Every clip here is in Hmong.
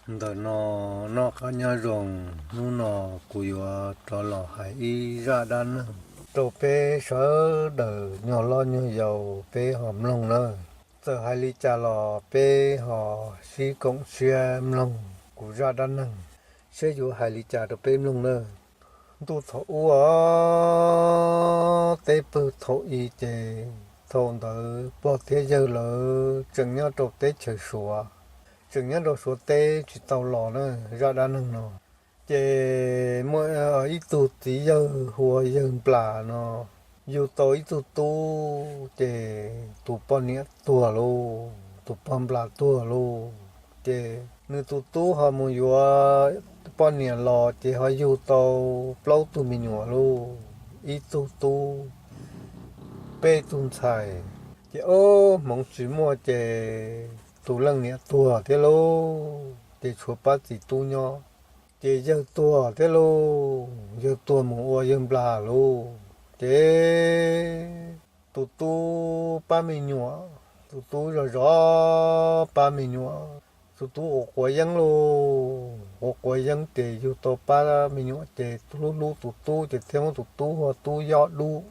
Ntawm no noj qab nyob zoo, hnub no kuv yuav rov los hais ib zaj dab neeg rau peb sawv daws nyuag hlob nyuag yaus peb ho mloog nawb. Txawm hais li cas los peb ho sib koom siab mloog kuv zaj dab neeg, seb yuav hais li cas rau peb mloog nawb. Ntuj thaum ub os, teb pawg thaum i ces thaum ntawd pog thiab yawg lawv tseem nyob rau teb chaws Suav, tseem nyob rau Suav teb tsis tau los na. Zaj dab neeg no ces muaj ib tug txiv yawg hu ua yawg Nplas no yug tau ib tug tub, ces tus poj niam tuag lauj, tus pog Nplas tuag lauj. Ces nws tus tub ho mus yuav poj niam los ces ho yug tau plaub tug me nyuam lauj, ib tug tub, peb tug ntxhais. Ces ob hmoov tsis muaj ces tus leej niam tuag thiab lauj, ces tshuav pab txiv tub nyob. Ces yawg tuag thiab lauj, yawg tuag mus ua yawg Nplas lauj, ces tus tub pab me nyuam, tus tub zov zov pab me nyuam, tus tub quav quav yeeb lauj, quav quav yeeb ces yug tau pab me nyuam ces hlub hlub tus tub ces thiaj muab tus tub hu ua tub Yob Dub.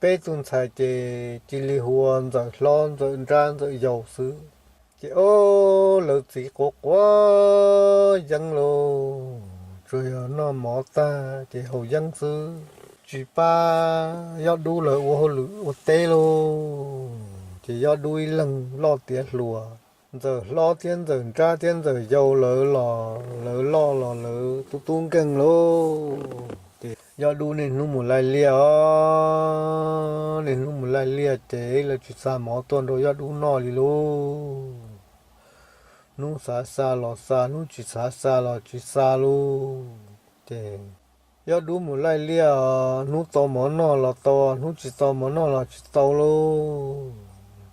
Peb tug ntxhais ces cia li hu ua Ntxawm Hlob, Ntxawm Nrab, Ntxawm Yau xwb. Ces ob lawv txiv quav quav yeeb lauj, tsuas yog noj mov tag ces haus yeeb xwb, tsis pab Yob Dub lawv ua hauj lwm ua teb lauj. Ces Yob Dub ib leeg loj tiav hluas, Ntxawm Hlob thiab Ntxawm Nrab thiab Ntxawm Yau lawv los lawv loj los lawv tub tub nkeeg lauj. Ces Yob Dub niaj hnub mus laij liaj os, niaj hnub mus laij liaj ces lawv tsis xa mov tuaj rau Yob Dub noj li lauj. Hnub xav xa los xa, hnub tsis xav xa los tsis xa lauj. Ces Yob Dub mus laij liaj, hnub tau mov noj los tau, hnub tsis tau mov noj los tsis tau lauj.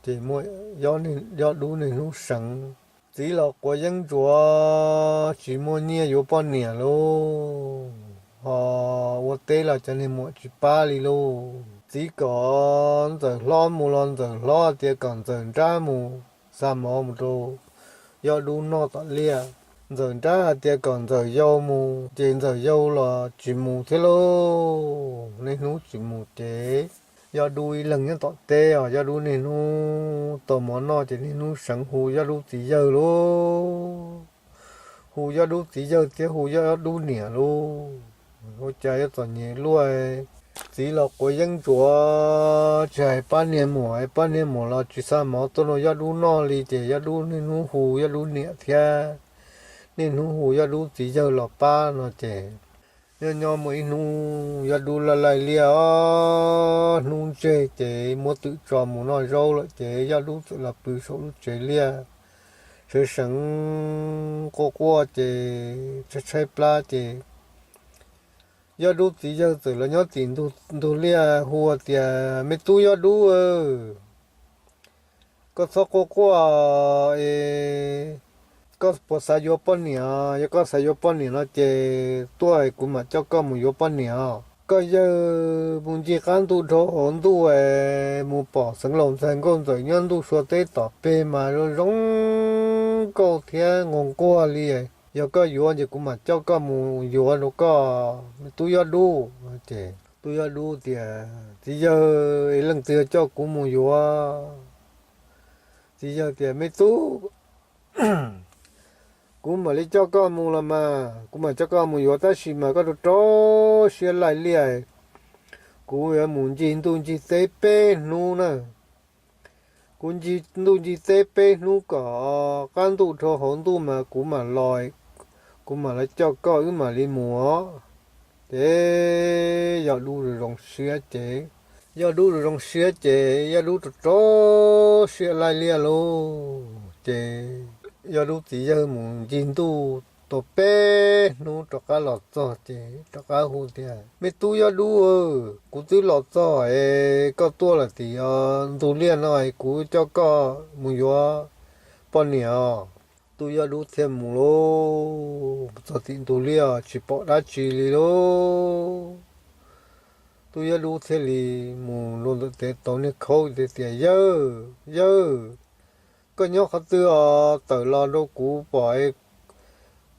Ces muaj Yob Dub niaj hnub seev, txiv los quav yeeb ntsuav tsis muaj nyiaj yuav poj niam lauj, ho ua teb los cov niag muam tsis pab li lauj. Txiv kom Ntxawm Hlob mus los Ntxawm Hlob tias kom Ntxawm Nrab mus xa mov mus rau Yob Dub noj tom liaj, Ntxawm Nrab hais tias kom Ntxawm Yau mus ces Ntxawm Yau los tsis mus thiab lauj. Niaj hnub tsis mus ces Yob Dub ib leeg nyob tom teb os, Yob Dub niaj hnub tau mov noj ces niaj hnub seev hu Yob Dub txiv yawg lauj, hu Yob Dub txiv yawg thiab hu Yob Dub niam lauj. Ua cas yuav txom nyem luaj, txiv los quav yeeb ntsuav tsis hais pab niag muam, pab niag muam los tsis xa mov tuaj rau Yob Dub noj li ces Yob Dub niaj hnub hu Yob Dub niam thiab niaj hnub hu Yob Dub txiv yawg los pab no ces nyob nyob muaj ib hnub Yob Dub laij laij liaj os, hnub ntseg ces muab twm tso mus noj zaub lawm ces Yob Dub txawm los pw saum lub tsev liaj, seev seev quaj quaj ces tshaib tshaib plab ces Yob Dub txiv yawg txawm los nyob tim ntug liaj hu tias, Me tub Yob Dub, koj txhob quaj quaj es, koj puas xav yuav poj niam? Yog koj xav yuav poj niam no ces tuaj kuv mam coj koj mus yuav poj niam. Koj yawg mus ncig qab ntuj dhau hauv ntuj es mus pom Xeev Laus ntxhais Nkauj Ntxawm nyob ntuj sua teb tom peg mas zoo zoo nkauj thiab nquag nquag li. Yog koj yuav ces kuv mam coj koj mus yuav rau koj, me tub Yob Dub. Ces tub Yob Dub tias, Txiv yawg, es leej twg coj kuv mus yuav? Txiv yawg tias, Me tub, kuv mam li coj koj mus los mas, kuv mam coj koj mus yuav tab sis mas koj rau rau siab laij liaj, kuv yuav mus ncig ntuj ncig teb peb hnub na. Kuv ncig ntuj ncig teb peb hnub kom qab ntuj dhau hauv ntuj mas kuv mam los, kuv mam los coj koj wb mam li mus os. Ces Yob Dub zoo zoo siab ces, Yob Dub zoo zoo siab ces Yob Dub rau rau siab laij liaj lauj. Ces Yob Dub txiv yawg mus ncig ntuj tau peb hnub rov qab los txog ces rov qab hu tias, Me tub Yob Dub, kuv twb los txog es koj tuaj lawm tim ntug liaj no es kuv coj koj mus yuav poj niam os. Tub Yob Dub thiaj mus lauj, txog tim ntug liaj tsis pom dab tsi li lauj. Tub Yob Dub thiaj li mus rau ntawm tev tau niag khaub tias, Yawg, yawg, koj nyob qhov twg os? Tawm los rau kuv pom,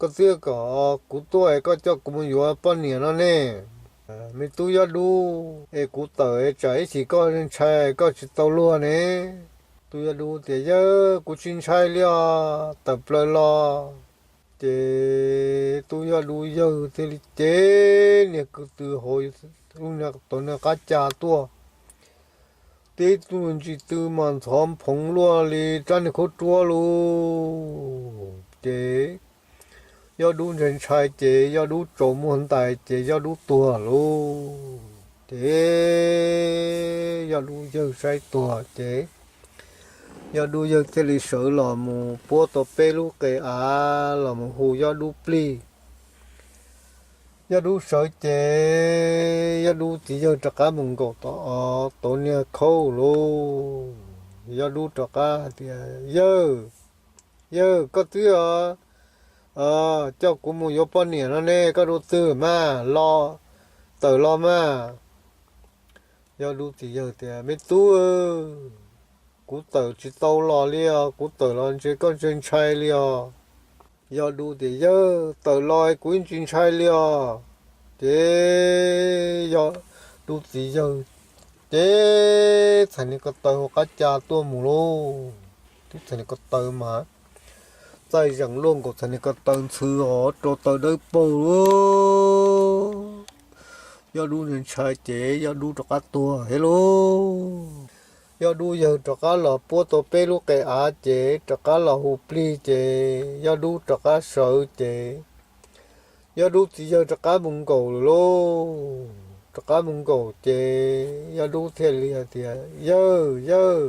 koj twb kom kuv tuaj es koj coj kuv mus yuav poj niam no ne. Me tub Yob Dub, es kuv tawm tsam ib chim koj ntshai koj tsis tau luag ne. Tub Yob Dub tias, Yawg, kuv tsis ntshai li os, tawm plaws los. Ces tub Yob Dub yawg thiaj li cev niag kwv tw hauv lub niag qab ca tuaj, tib tug ntsis tw mas ntxhov phoov luaj li rab niag khaub ruab lauj. Ces Yob Dub ntshai ntshai ces Yob Dub tsaus muag ntais ces Yob Dub tuag lauj. Ces Yob Dub yawg saib tuag ces Yob Dub yawg thiaj li sawv los mus puab tau peb lub qe av los mus hu Yob Dub plig. Yob Dub sawv ces Yob Dub txiv yawg rov qab mus nkaum tau niag khaub lauj. Yob Dub rov qab hais tias, Yawg, yawg, koj twb coj kuv mus yuav poj niam no ne, koj dua twg mas los, tawm los mas. Yob Dub txiv yawg tias, Me tub, kuv tawm tsis tau los li os, kuv tawm los ntshe koj ntshai ntshai li os. Yob Dub tias, Yawg, tawm los kuv yeej tsis ntshai li os. Ces Yob Dub txiv yawg ces txhais niag ko taw hauv qab ca tuaj mus lauj. Tib txhais niag ko taw mas txaij zeem luaj nkaus txhais niag ko taw ntxhw os, rau taw dawb paug lauj. Yob Dub ntshai ntshai ces Yob Dub rov qab tuag thiab lauj. Yob Dub yawg rov qab los puab tau peb lub qe av ces rov qab los hu plig ces Yob Dub rov qab sawv ces Yob Dub txiv yawg rov qab mus nkaum lawm lauj. Rov qab mus nkaum ces Yob Dub thiaj li hais tias, Yawg, yawg,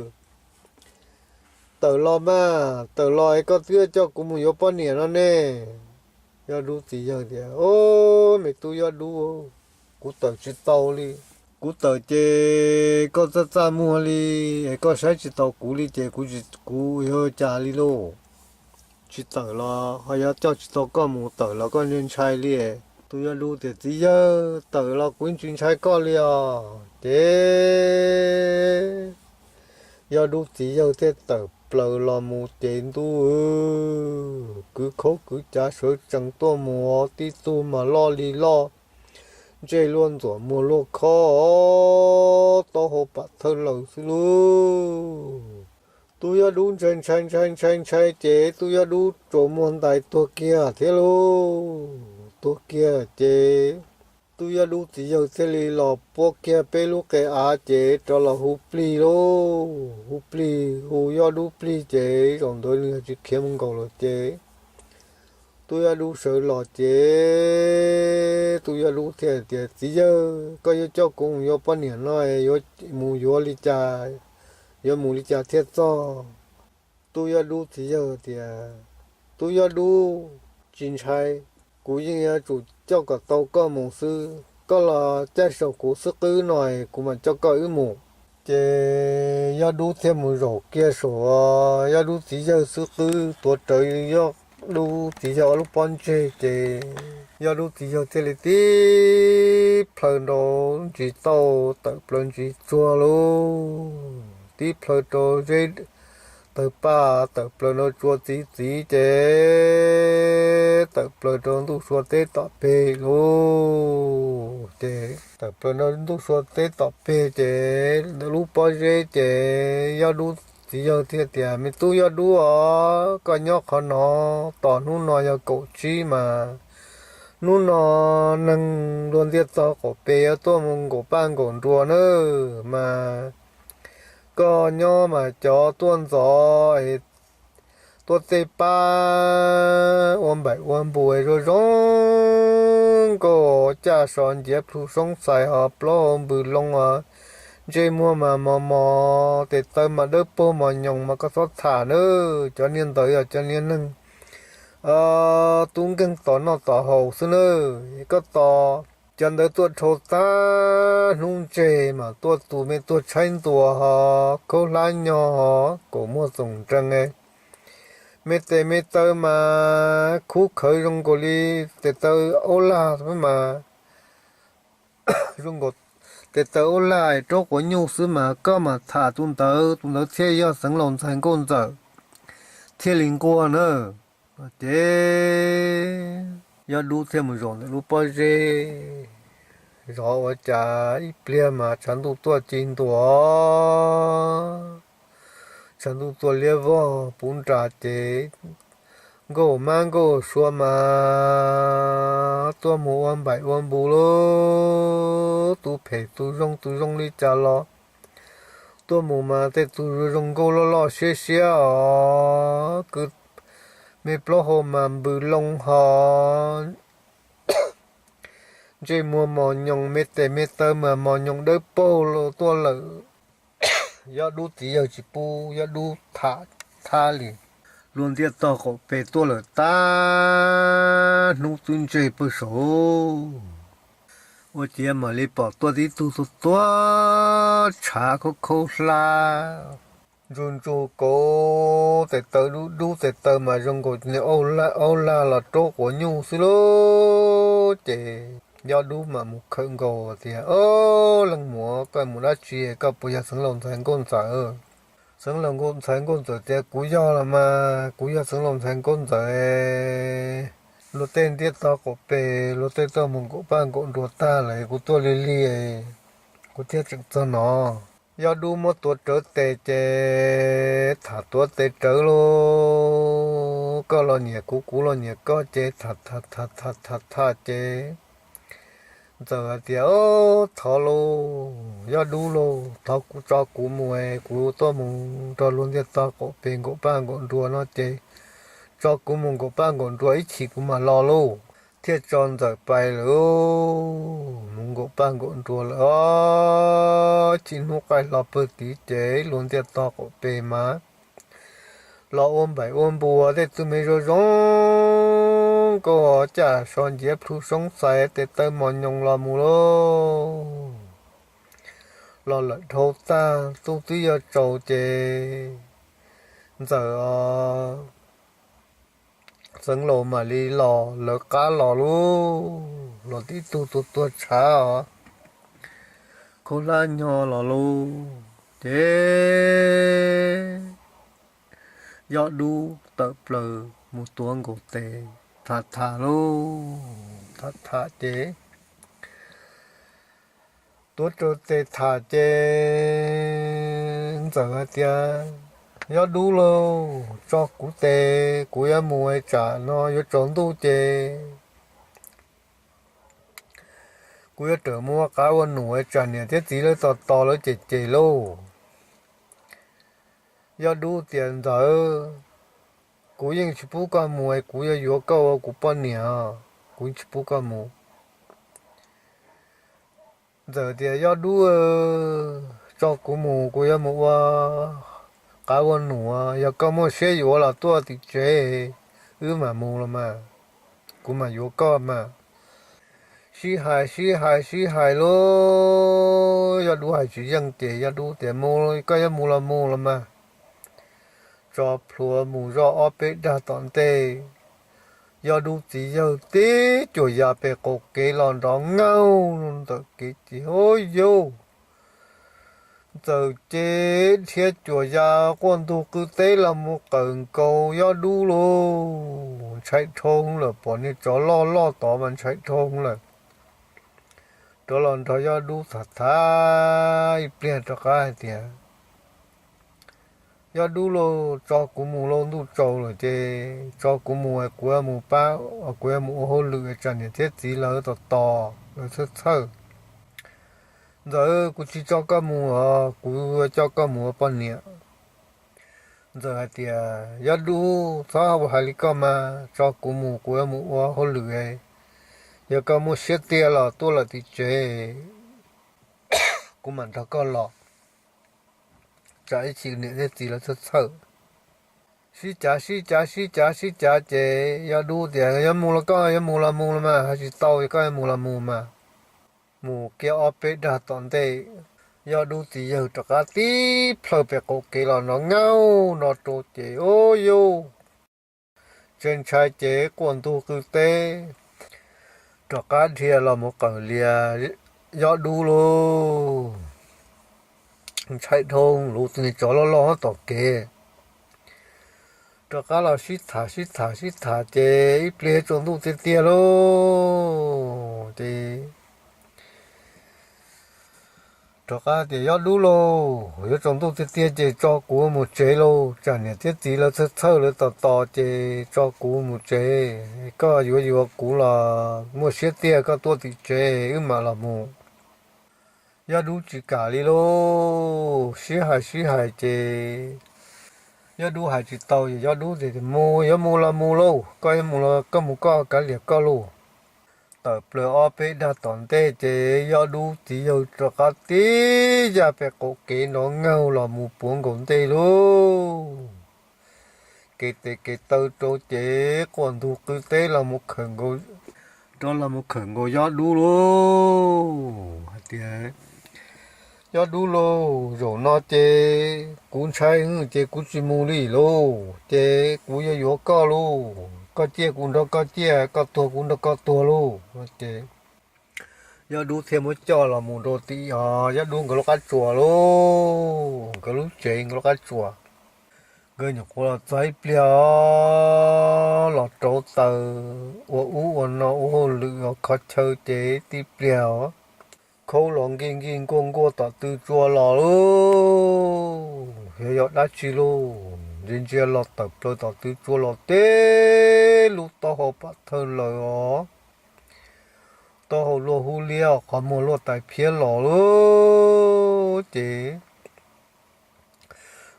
tawm los mas, tawm los es koj twb coj kuv mus yuav poj niam no ne. Yob Dub txiv yawg tias, Au, me tub Yob Dub, kuv tawm tsis tau li. Kuv tawm ces koj txaj txaj muag li, es koj saib tsis taus kuv li ces kuv yuav ua cas li lauj. Tsis tawm los ho yog coj tsis tau koj mus, tawm los koj ntshai ntshai li. Tub Yob Dub tias, Txiv yawg, tawm los kuv yeej tsis ntshai koj li os. Ces Yob Dub txiv yawg thiaj tawm plaws los mus ces ntuj, kwv khaub kwv cav sawv tsees tuaj mus, tib tug mas loj li loj, ntsej luaj ntxuam muag luaj khob, taub hau pam thawj laws xwb lauj. Tub Yob Dub ntshai ntshai ntshai ntshai ntshai ces tub Yob Dub tsaus muag ntais tuag kiag thiab lauj. Tuag kiag ces tub Yob Dub txiv yawg thiaj li los puab kiag peb lub qe av ces rov los hu plig lauj. Hu plig, hu Yob Dub plig ces zaum ntawd nws yog tsis khiav mus nkaum lawm ces tub Yob Dub sawv los ces tub Yob Dub thiaj tias, Txiv yawg, koj yuav coj kuv mus yuav poj niam no yuav mus yuav li cas, yuav mus li cas thiaj txog? Tub Yob Dub txiv yawg tias, Tub Yob Dub, tsis ntshai, kuv yeej yuav tsum coj kom tau koj mus xwb. Koj los caij saum kuv xub qwb no, kuv mam coj koj wb mus. Ces Yob Dub thiaj mus zaum kiag saum Yob Dub txiv yawg xub qwb, tuav rawv Yob Dub txiv yawg ob lub pob ntseg ces Yob Dub txiv yawg thiaj li tib plhaw nrau ntsis tauj tawm plaws ntsis tsuag lauj, tib plhaw rau zeb tawg paj, tawm plaws nrau tsua txiv txiv ces tawm plaws rau ntuj sua teb tom peg lauj. Ces tawm plaws nrau ntuj sua teb tom peg ces lub pob zeb ces Yob Dub txiv yawg thiaj tias, Me tub Yob Dub os, koj nyob qhov no, tos hnub no yog kaum tsib mas hnub no neeg luag ntiaj teb qaum peg yuav tuaj mus nkaum paj nkaum nruas na, mas koj nyob mas cov tuaj ntxov es tuaj tej pab ua npaim ua npus zoo zoo nkauj, caj so nciav plhu soob xais ho plaub hau npws loo os, ntsej muag mas mos mos, tes taw mas dawb paug mos nyoos mas koj txhob tham na. Cov niag ntawd yog cov niag neeg tub nkeeg tos noj tos haus xwb na. Koj tos cov ntawd tuaj dhau tag hnub ntseg mas tuaj tus me tuag tshaib ntuas ho khaub hlab nyog ho kaum muag txoom nrees, me tes me taw mas khub khawv zoo nkaus li tes taw aub lag mas, tes taw aub lag raub quav nyuj xwb mas koj mam tham tus ntawd, tus ntawd thiaj yog xeev laus ntxhais nkauj ntxawm thiaj li nquag na. Ces Yob Dub thiaj mus zaum ntawm lub pob zeb, zov ua cas ib pliag mas tshav ntuj tuaj ci ntua, tshav ntuj tuaj liab vog puv nras ces nkauj mab nkauj sua mas tuaj mus ua npaim ua npus lub, tus phem tus zoo tus zoo li cas los tuaj mus mas tej tus zoo nkauj loj loj siab siab os, kwv me plaub hau mas npws loo hos, ntsej muag mos nyoos, me tes me taw mas mos nyoos dawb paug los tuaj lawm. Yob Dub txiv yawg tsis pub Yob Dub tham thab li. Luag ntiaj tog qaum pes tuaj lawm tag, hnub twb ntseg pawg saud, ua ciav mam li pom tuaj tib tug tuag tuag tshav khaub khaub hlab, ntsuj ntsuj kauv, tes taw dub dub, tes taw mas zoo nkaus niag aub lag los raub quav nyuj xwb lauj. Ces Yob Dub mam mus khawm nkaus tias, Au, leej muam, koj mus dab tsi? Koj puas yog Xeev Laus ntxhais Nkauj Ntxawm? Xeev Laus ntxhais Nkauj Ntxawm tias, Kuv yog los mas, kuv yog Xeev Laus ntxhais Nkauj Ntxawm. Luag tej ntiaj tog qaum pes, luag tej tuaj mus nkaum paj nkaum nruas tag lawm, kuv tuaj lig lig, kuv thiaj tseem txog no. Yob Dub muab tuav rawv tes ces tham tuav tes rawv lauj, koj los nyiam kuv, kuv los nyiam koj ces tham tham tham tham tham tham ces Ntxawm hais tias, Au, thov lauj, Yob Dub lauj, thov kuv, tso kuv mus es kuv tuaj mus nrog luag ntiaj tog qaum pes nkaum paj nkaum nruas no ces tso kuv mus nkaum paj nkaum nruas ib chim kuv mam los lauj. Thiaj tso Ntxawm pais lawm. Mus nkaum paj nkaum nruas lawm os, chim hnub qaij hlo pawg tid ces luag ntiaj tog qaum pes mas los ua npaim ua npus, tej tug me zoo zoo nkauj, caj so nciav plhu soob xais, tes taw mos nyoos los mus lauj. Los lawm dhau tag, ntuj twb yuav tsaus ces Ntxawm os, Xeev Laus mam li los lawv qab los lauj, los tib tug tuag tuag tshav os, khaub hlab nyo los lauj. Ces Yob Dub tawm plaws mus tuav nkaus tes tham tham lauj, tham tham ces tuav rawv tes tham ces Ntxawm hais tias, Yob Dub lauj, tso kuv tes, kuv yuav mus es tsam no yuav tsaus ntuj ces kuv yuav rawm mus ua qav ua num es tsam niam thiab txiv lawv tos tos lawv cem cem lauj. Yob Dub tias, Ntxawm, kuv yeej tsis pub koj mus es kuv yuav yuav koj ua kuv poj niam, kuv yeej tsis pub koj mus. Ntxawm tias, Yob Dub, tso kuv mus, kuv yuav mus ua qav ua num, yog koj muaj siab yuav los tuaj tim tsev, wb mam mus los mas, kuv mam yuav koj mas. Sib hais sib hais sib hais lauj, Yob Dub hais tsis yeej ces Yob Dub tias, Mus, koj yuav mus los mus los mas. Tso plhuav mus zoj ob peb dag tom ntej, Yob Dub txiv yawg tib cuag ya pem qaum kev los nrov nkaug ntawm kev ces, Au yauj! Ntxawm ces dhia cuag ya quaj ntug qw teb los mus qawm nkaus Yob Dub lauj. Ntshai dhau lawm, pom niag tsov loj loj tod mas ntshai dhau lawm. Rov los nrog Yob Dub tham tham ib pliag rov qab hais tias, Yob Dub lauj, tso kuv mus lauj, ntuj tsaus lawm ces tso kuv mus, kuv mus pab, kuv yuav mus ua hauj lwm tsam niam thiab txiv lawv tos tos lawv txhawj txhawj. Ntxawm, kuv tsis tso koj mus os, kuv yuav coj koj mus ua poj niam. Ntxawm hais tias, Yob Dub, txhob hais li koj mas, tso kuv mus, kuv yuav mus ua hauj lwm. Yog koj muaj siab tiag los tuaj lawm tim tsev, kuv mam nrog koj los, tsam ib chim niam thiab txiv lawv txhawj txhawj. Sib cav sib cav sib cav sib cav ces Yob Dub tias, Yuav mus los koj yuav mus los mus los mas, hais tsis tau, koj yuav mus los mus mas. Mus kiag ob peb dag tom ntej, Yob Dub txiv yawg rov qab tib plhaw pem qaum kev los nrov nkaug no rau ces, Au yauj! Ntshai ntshai ces quaj ntug qw teb, rov qab dhia los mus qawm lias Yob Dub lauj. Ntshai dhau lawm, tus niag tsov loj loj tom kev. rov qab los sib tham sib tham sib tham ces ib pliag tsaus ntuj tiag tiag lauj. Ces rov qab tias, Yob Dub lauj, yuav tsaus ntuj tiag tiag ces tso kuv mus tsev lauj, tsam niam thiab txiv lawv txhawj txhawj lawv tos tos ces tso kuv mus tsev. Koj yuav yuav kuv los muaj siab tiag, koj tuaj tim tsev wb mam los mus. Yob Dub tsis kam li lauj, sib hais sib hais ces Yob Dub hais tsis tau ces Yob Dub tias, Mus, yuav mus los mus lauj, koj yuav mus los koj mus koj, kav liam koj lauj. Tawm plaws ob peb dag tom ntej ces Yob Dub txiv yawg rov qab tib yam pem qaum kev nrov nkaug los mus puav nkaus ntej lauj. Kev tes kev taw rau ces quaj ntug qw teb los mus khawm nkaus, rov los mus khawm nkaus Yob Dub lauj. Hais tias, Yob Dub lauj, zaum no ces kuv ntshai ces kuv tsis mus li lauj, ces kuv yuav yuav koj lauj, koj ciaj kuv nrog koj ciaj, koj tuag kuv nrog koj tuag lauj. Ces Yob Dub thiaj muab coj los mus rau tim os Yob Dub nkawd lub qab tsuas lauj, nkawd lub tsev nkawd lub qab tsuas. Nkawd nyuam qhuav los txog ib pliag os, los rauv taws ua ub ua no ua hauj lwm os kho chaw ces tib pliag os, khaub los nkij nkij nkuaj nkuaj tom tw tsua los lauj, yog yog dab tsi lauj, ntsia ntsia los tawm plaws tom tw tsua los teb lub taub hau pam thawj lawm os, taub hau luaj hub liab qhov muag luaj tais phiab los lauj. Ces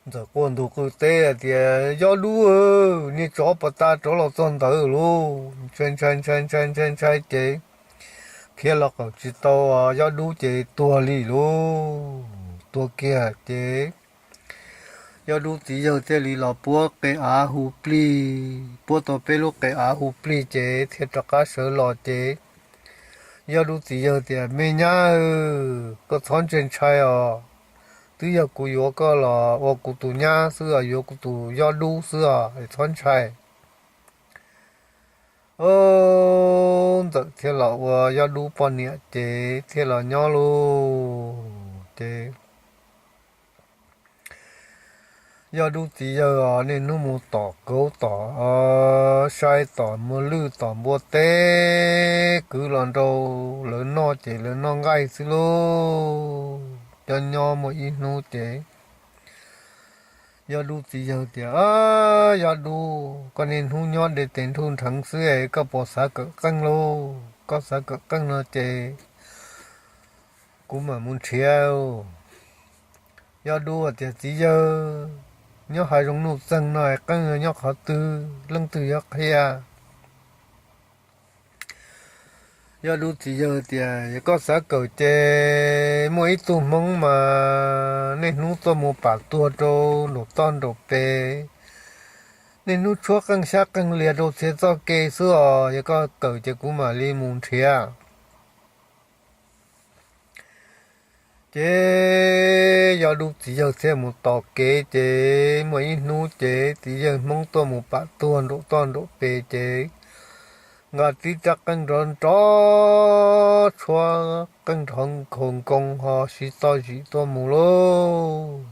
Ntxawm quaj ntug qw teb hais tias, Yob Dub, niag tsov pas tas rov los txog ntawd lauj. Ntshai ntshai ntshai ntshai ntshai ntshai ces khiav los qawm tsis tau Yob Dub ces tuag li lauj. Tuag kiag ces Yob Dub txiv yawg thiaj li los puab qe av hu plig, puab tau peb lub qe av hu plig ces thiaj rov qab sawv los ces Yob Dub txiv yawg tias, Me nyab, koj txhob ntshai ntshai os, twb yog kuv yuav koj los ua kuv tus nyab xwb os, yuav kuv tus Yob Dub xwb os, txhob ntshai. Au, Ntxawm thiaj los ua Yob Dub poj niam ces thiaj los nyob lauj. Ces Yob Dub txiv yawg os, niaj hnub mus tom kauv tom sai tom muas lwj tom npua teb kwv los rau lawv noj ces lawv noj nqaij xwb lauj. Nyob nyob muaj ib hnub ces Yob Dub txiv yawg tias, Yob Dub, koj niaj hnub nyob de tes nrhuj nrheev xwb es koj puas xav kawm qeej lauj? Koj xav kawm qeej no ces kuv mam mus nrhiav. Yob Dub tias, Txiv yawg, nyob hav zoov nuj txeeg no qeej yog nyob qhov twg, leej twg yuav qhia? Yob Dub txiv yawg tias, Yog koj xav kawm ces muaj ib tug Hmoob mas niaj hnub tuaj mus pam tuag rau nraum toj nraum pes, niaj hnub tshuab qeej xyab qeej lias rau txhia txoj kev xwb os. Yog koj kawm ces kuv mam li mus nrhiav. Ces Yob Dub txiv yawg thiaj mus tos kev ces muaj ib hnub ces txiv yawg Hmoob tuaj mus pam tuag nraum toj nraum pes ces nqa tib rab qeej nrov nrov tshuab qeej nrov nkhaus nkoos ho siv txoj zim tuaj mus lauj.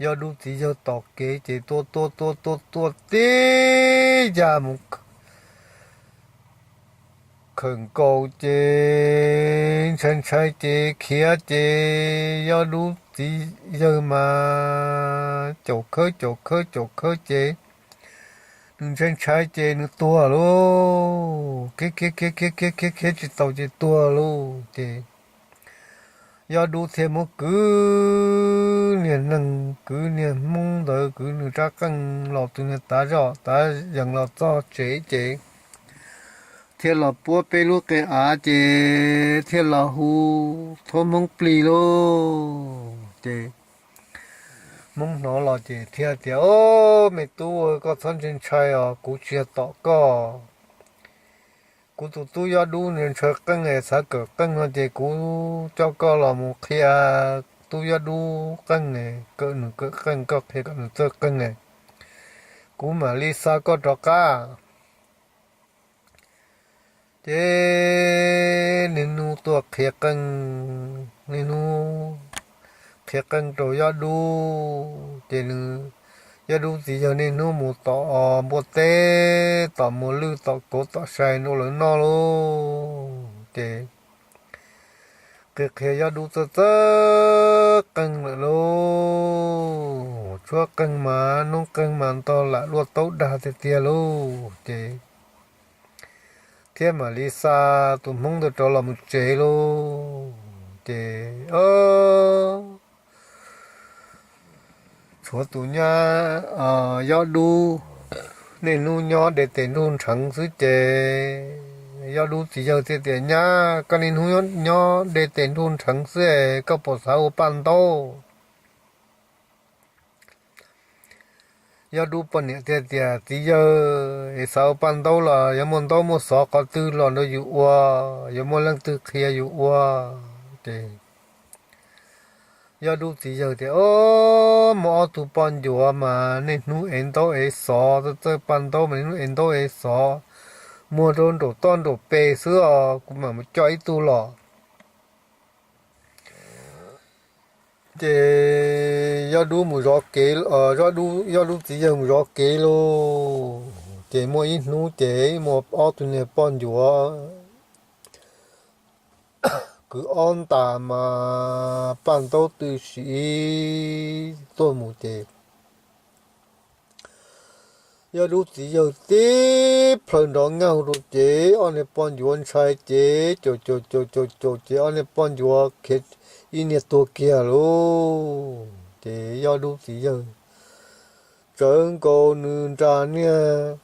Yob Dub txiv yawg tos kev ces tuaj tuaj tuaj tuaj tuaj tib yam mus khawm nkaus ces ntshai ntshai ces khiav ces Yob Dub txiv yawg mas caum khawb caum khawb caum khawb ces nws ntshai ntshai ces nws tuag lauj. Khiav khiav khiav khiav khiav khiav khiav tsis tau ces tuag lauj. Ces Yob Dub thiaj muab kwv niag neeg kwv niag Hmoob ntawd kwv nws rab qeej los tus niag tav zoj tav yees los txog tsev ces thiaj los puab peb lub qe av ces thiaj los hu thab Hmoob plig lauj. Ces Hmoob hnov los ces thiaj tias, Ob, me tub, koj txhob ntshai ntshai os, kuv tsis yog tom koj. Kuv tus tub Yob Dub nws ntshaw qeej es xav kawm qeej no ces kuv coj koj los mus qhia tub Yob Dub qeej, kawm nws kawm qeej, koj qhia koj nws txawj qeej, kuv mam li xa koj rov qab. Ces niaj hnub tuaj qhia qeej, niaj hnub qhia qeej rau Yob Dub ces nws Yog dub txiv yawg niaj hnub mus tom npua teb, tom muas lwj, tom kauv tom sai rau lawv noj lauj. Ces qhia qhia Yog dub txawj txawj qeej lawm lauj. Tshuab qeej mas hnub qeej mas ntog lam luaj taub dag tiag tiag lauj. Ces thiab mam li xa tus hmoob ntawd rov los mus tsev lauj. Ces tshuav tus nyab Yog dub niaj hnub nyob de tes nruj nrheev xwb ces Yog dub txiv yawg thiaj tias, Nyab, koj niaj hnub nyob de tes nruj nrheev xwb es koj puas xav ua paj ntaub? Yog dub poj niam thiaj tias, Txiv yawg, es xav ua paj ntaub los yuav muaj ntaub muaj xov qhov twg los rau yus ua, yuav muaj leej twg qhia yus ua? Ces Yog dub txiv yawg tias, Ob, muaj ob tug poj ncuav mas niaj hnub ev ntaub ev xov, txawj txawj paj ntaub mas niaj hnub ev ntaub ev xov, muag rau nraum toj nraum pes xwb os, kuv mam mus coj ib tug los. Ces Yog dub mus zov kev, Yog dub txiv yawg mus zov kev lauj. Ces muaj ib hnub ces muaj ob tug niag poj ncuav kwv ob ntas mas paj ntaub tw siv tuaj mus ces Yog dub txiv yawg tib plhaw nrov nkaug rau ces ob niag poj ncuav ntshai ces caum caum caum caum caum ces ob niag poj ncuav khiav ib niag tuag kiag lauj. Ces Yog dub txiv yawg tsawv nkaus nws nra niag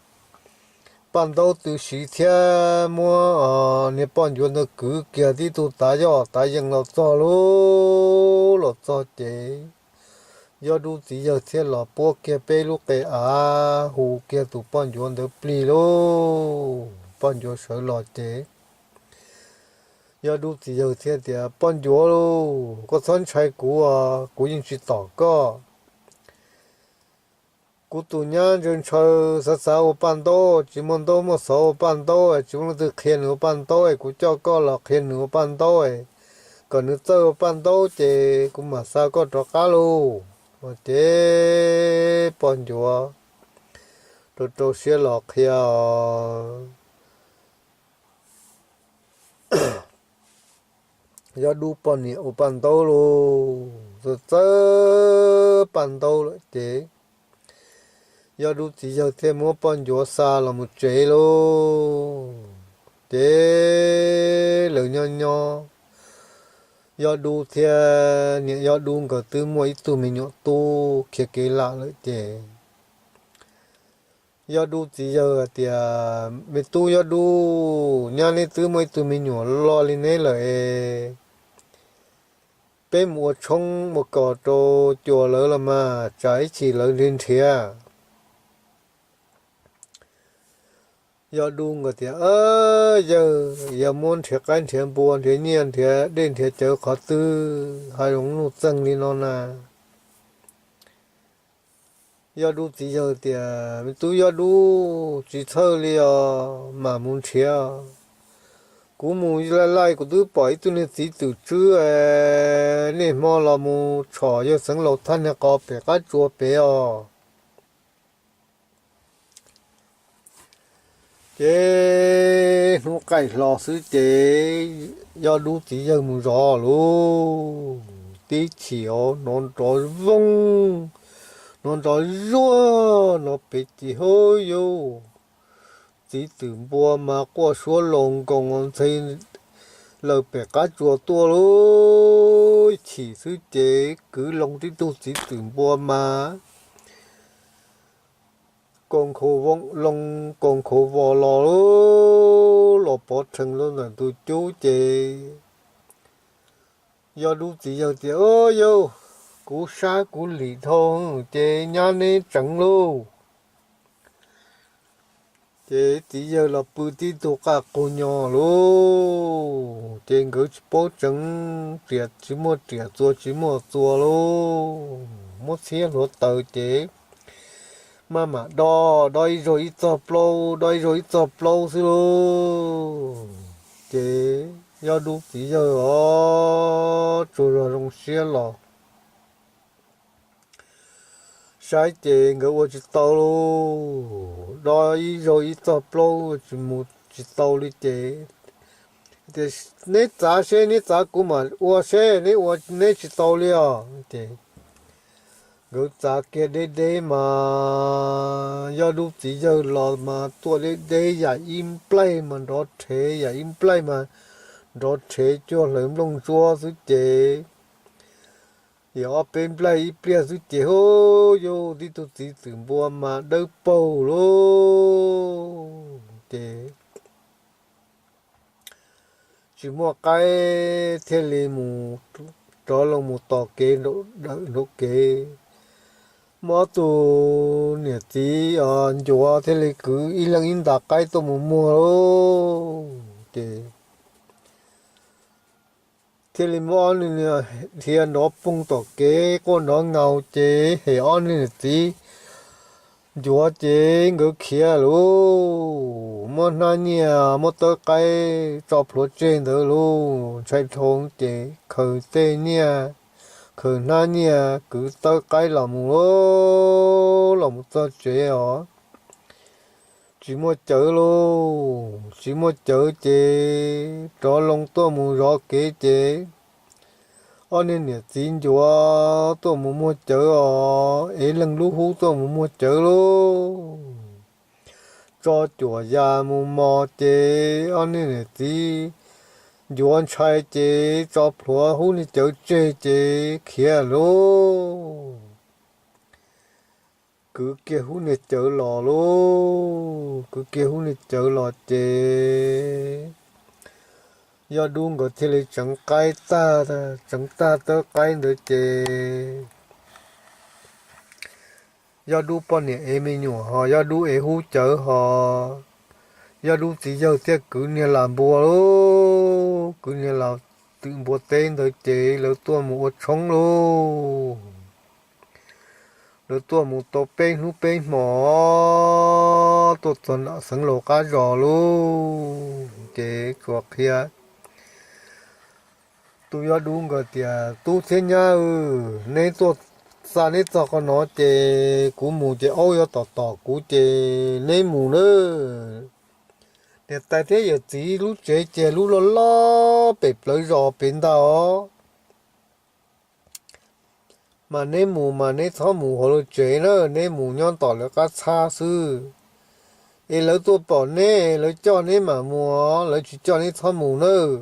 paj ntaub tw siv thiab muab niag poj ncuav ntawd kwv kiag tib tug tav yoj tav yees los txog lauj. Los txog ces Yog dub txiv yawg thiaj los puab kiag peb lub qe av hu kiag tus poj ncuav ntawd plig lauj. Poj ncuav sawv los ces Yog dub txiv yawg thiaj tias, Poj ncuav lauj, koj txhob ntshai kuv, kuv yeej tsis tom koj. Kuv tus nyab ntshaw ntshaw xav xav ua paj ntaub, tsis muaj ntaub muaj xov ua paj ntaub, tsis muaj leej twg qhia nws ua paj ntaub es kuv coj koj los qhia nws ua paj ntaub, kom nws txawj ua paj ntaub ces kuv mam xa koj rov qab lauj. Ces poj ncuav rau rau siab los qhia os. Yog dub poj niam ua paj ntaub lauj, txawj txawj paj ntaub lawm ces Yog dub txiv yawg thiaj muab poj ncuav xa los mus tsev lauj. Ces lawv nyob nyob, Yog dub thiab niam Yog dub nkawd twb muaj ib tug me nyuam tub khiav kev lam lawm ces Yog dub txiv yawg hais tias, Me tub Yog dub, nyab neb twb muaj ib tug me nyuam loj li neb lawm es peb mus ua tshoob ua kos rau cua lawv los mas tsam ib chim lawv nrhiav nrhiav. Yog dub nkawd tias, Yawg, yog muab nrhiav qaib nrhiav npua nrhiav nyiaj nrhiav dej nrhiav cawv qhov twg hav zoov nuj txeeg li no na? Yog dub txiv yawg tias, Me tub Yog dub, tsis txhawj li os, mam mus nrhiav. Kuv mus laij laij kuv twb pom ib tug niag txiv twm tswb, niaj hmo los mus tshom yawg Xeev Laus thaj niag qos pem qab tsua pem os. Ces hnub qaij hlo xwb ces Yog dub txiv yawg mus zov lauj. Tib chim hnov nrov voog, hnov nrov zuag no pem ces, hub yauv, txiv twm npua mas quaj suab loos nkoos ntxhe lawm pem qab tsua tuaj lauj. Chim xwb ces kwv loo tib tug txiv twm npua mas kaus nkhaus vos, loo kaus nkhaus vos los lauj, los pov rhees rau ntawm tus cub ces Yog dub txiv yawg tias, Ub yauv, kuv sab kuv lim dhau ces nyab neb tseev lauj. Ces txiv yawg los pw tib tug qaj qug nyo lauj, ces nkawd tsis paub tseev, riam tsis muaj riam, txua tsis muaj txua lauj. Muab txhiab hluav taws ces maj mam do, do ib zaug ib txog plaub, do ib zaug ib txog plaub xwb lauj. Ces Yog dub txiv yawg os, tsaug zog zoo siab los saib ces nkawd ua tsis tau lauj, do ib zaug ib txog plaub tsis mus tsis tau li ces, tias neb txav seb neb txav kuv mam ua seb neb ua neb tsis tau li os ces nkawd txav kiag deb deb mas Yaj Dub txiv yawg los mas tuaj deb deb yam ib nplaig mas nrov rhev, yam ib nplaig mas nrov rhev cuag hlawv nplooj ntsuab xwb ces, yam ob peb nplaig ib pliag xwb ces hu, yus tib tug txiv txwm npua mas dawb paug lauj ces tsis muaj qaib thiaj li mus, rov loo mus tom kev nraum kev. Muaj ob tug niam txiv os ncuav thiaj li kwv ib leeg ib nta qaib tuaj mus muag lauj ces thiaj li muab ob niag dhia nrov poog tom kev quaj nrov nkaus ces hem ob niag niam txiv ncuav ces nkawd khiav lauj, muab hnab nyiaj muab tawb qaib tso plhuav tseg ntawd lauj, ntshai dhau ces khaws tej nyiaj, khaws hnab nyiaj kwv tawb qaib los mus lauj, los mus txog tsev os tsis muaj cawv lauj, tsis muaj cawv ces rov loo tuaj mus zov kev ces ob niag niam txiv ncuav tuaj mus muag cawv os, ev leej lub hub tuaj mus muag cawv lauj, tso cuam ya mus mos ces ob niag niam txiv ncuav ntshai ces tso plhuav hub niag cawv tseg ces khiav lauj. Kwv kiag hub niag cawv los lauj, kwv kiag hub niag cawv los ces Yaj Dub nkawd thiaj li tseev qaib tag, tseev tag tawb qaib ntawd ces Yaj Dub poj niam ev me nyuam ho Yaj Dub ev hub cawv ho Yaj Dub txiv yawg thiaj kwv niag las npua lauj, kwv niag las twm npua teb ntawd ces lawv tuaj mus ua tshoob lauj. Lawv tuaj mus tau peb hnub peb hmo, tuaj txog nram Xeev Laus qab zos lauj, ces tsuas qhia tus Yaj Dub nkawd tias, Tub thiab nyab, neb tuaj xa neb txog qhov no ces kuv mus ces aub yuav tom tom kuv ces neb mus nawb. Niam tais thiab yawm txiv lub tsev ces lub loj loj pem plawv zos pem ntag os. Mas neb mus mas neb txhob mus hauv lawv tsev na, neb mus nyob tom lawv qab txhab xwb. Es lawv tuaj pom neb, lawv coj neb mam mus, lawv tsis coj neb txhob mus nawb.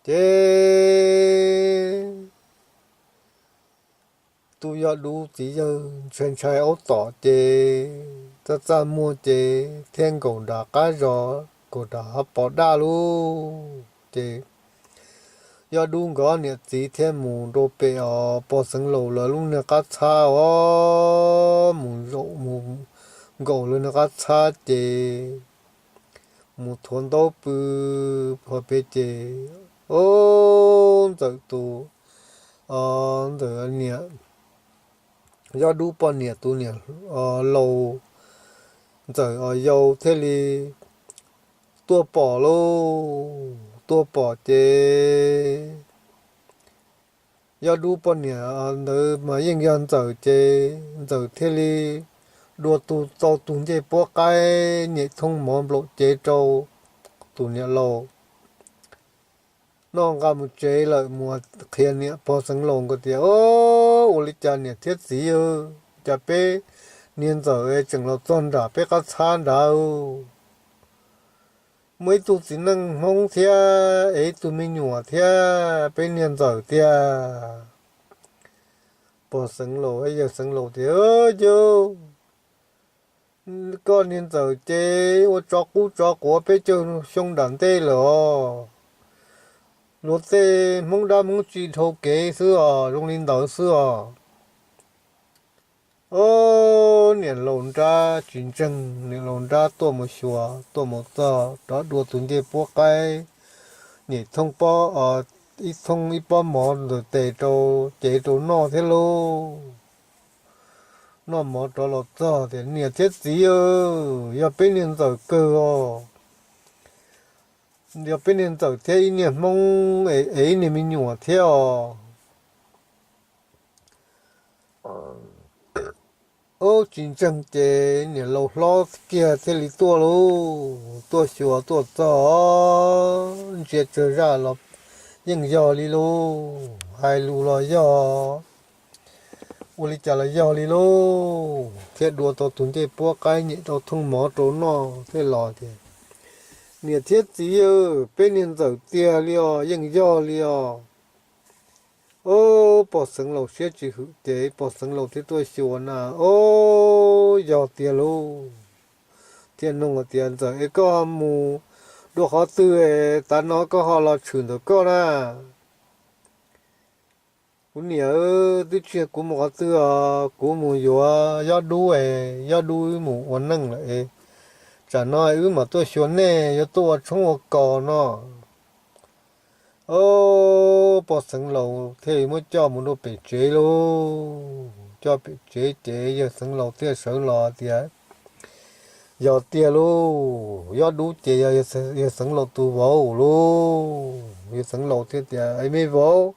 Ces tus Yaj Dub txiv yawg ntshai ntshai aub tom ces txaj txaj muag ces thiaj nkaum nram qab zos, nkaum nram hav pos daj lauj. Ces Yaj Dub nkawd niam txiv thiaj mus rau pem os pog Xeev Laus lawv lub niag qab txhab os, mus zaum mus nkaum lawv niag qab txhab ces mus thuav ntaub pw pog pem ces, o, Ntxawm tus, o, Ntxawm niam, Yaj Dub poj niam tus niam laus, Ntxawm os yau thiaj li tuaj pom lauj, tuaj pom ces Yaj Dub poj niam ntawd mas yeej yog Ntxawm ces Ntxawm thiaj li dua tus tau tus ncej puab qaib nyem thooj mov nplaum cev rau tus niam laus noj nqa mus tsev lawm mus qhia niam pog Xeev Laus nkawd tias, O, ua li cas niam thiab txiv, cas peb niag Ntxawm tseem los txog nram peb qab txhab nrad, muaj ib tug txiv neej Hmoob thiab es ib tug me nyuam thiab peb niag Ntxawm tiag. Pog Xeev Laus, yawg Xeev Laus tias, Yawg, koj niag Ntxawm ces ua tsov qub tsov quav peb caug xyoo nram ntej lawm os. Luag tej Hmoob dab Hmoob tsi dhau kev xwb os, zoo li ntawd xwb os. O, niam laus nrab tsis ntseeg, niam laus nrab tuaj mus xyuas, tuaj mus txog rov dua tus ncej puab qaib, nyem thooj pob, ib thooj ib pob mov ntawm tes rau, cev rau noj thiab lauj. Noj mov rov los txog tias, Niam thiab txiv, yog peb niag Ntxawm kawg os. Yog peb niag Ntxawm thiab ib niag Hmoob es ib niag me nyuam thiab os. Ub, tsis ntseeg ces niam laus hlob kiag thiaj li tuaj lauj, tuaj xyuas tuaj txog, ntsia tsawg zaj los yeej yog li lauj, hais lus los yog, ua li cas los yog li lauj, thiaj dua tau tus ncej puab qaib nyem tau thooj mov rau noj thiaj los tias, niam thiab txiv, peb niag ntxawm tiag li os, yeej yog li os. Ub, pog xeev laus siab tsis hwm ces pog xeev laus thiaj tuaj xyuas na, ub, yog tiag lauj. Thiaj nug tias, ntxawm es koj mus dua qhov twg es tav no koj ho los tshwm ntawm koj na? Kuv niam, twb tsis yog kuv mus qhov twg os, kuv mus yuav Yob Dub es Yob Dub wb mus ua neej lawm es tsam no wb mam tuaj xyuas nej yuav tuaj ua tshoob ua kos no. Ub, pog xeev laus thiaj li muab coj mus rau pem tsev lauj. Coj pem tsev ces yawg xeev laus thiaj sawv los tias, yog tiag lauj, Yob Dub ces yog yawg xeev laus tus vauv lauj. Yawg xeev laus thiaj tias, es me vauv,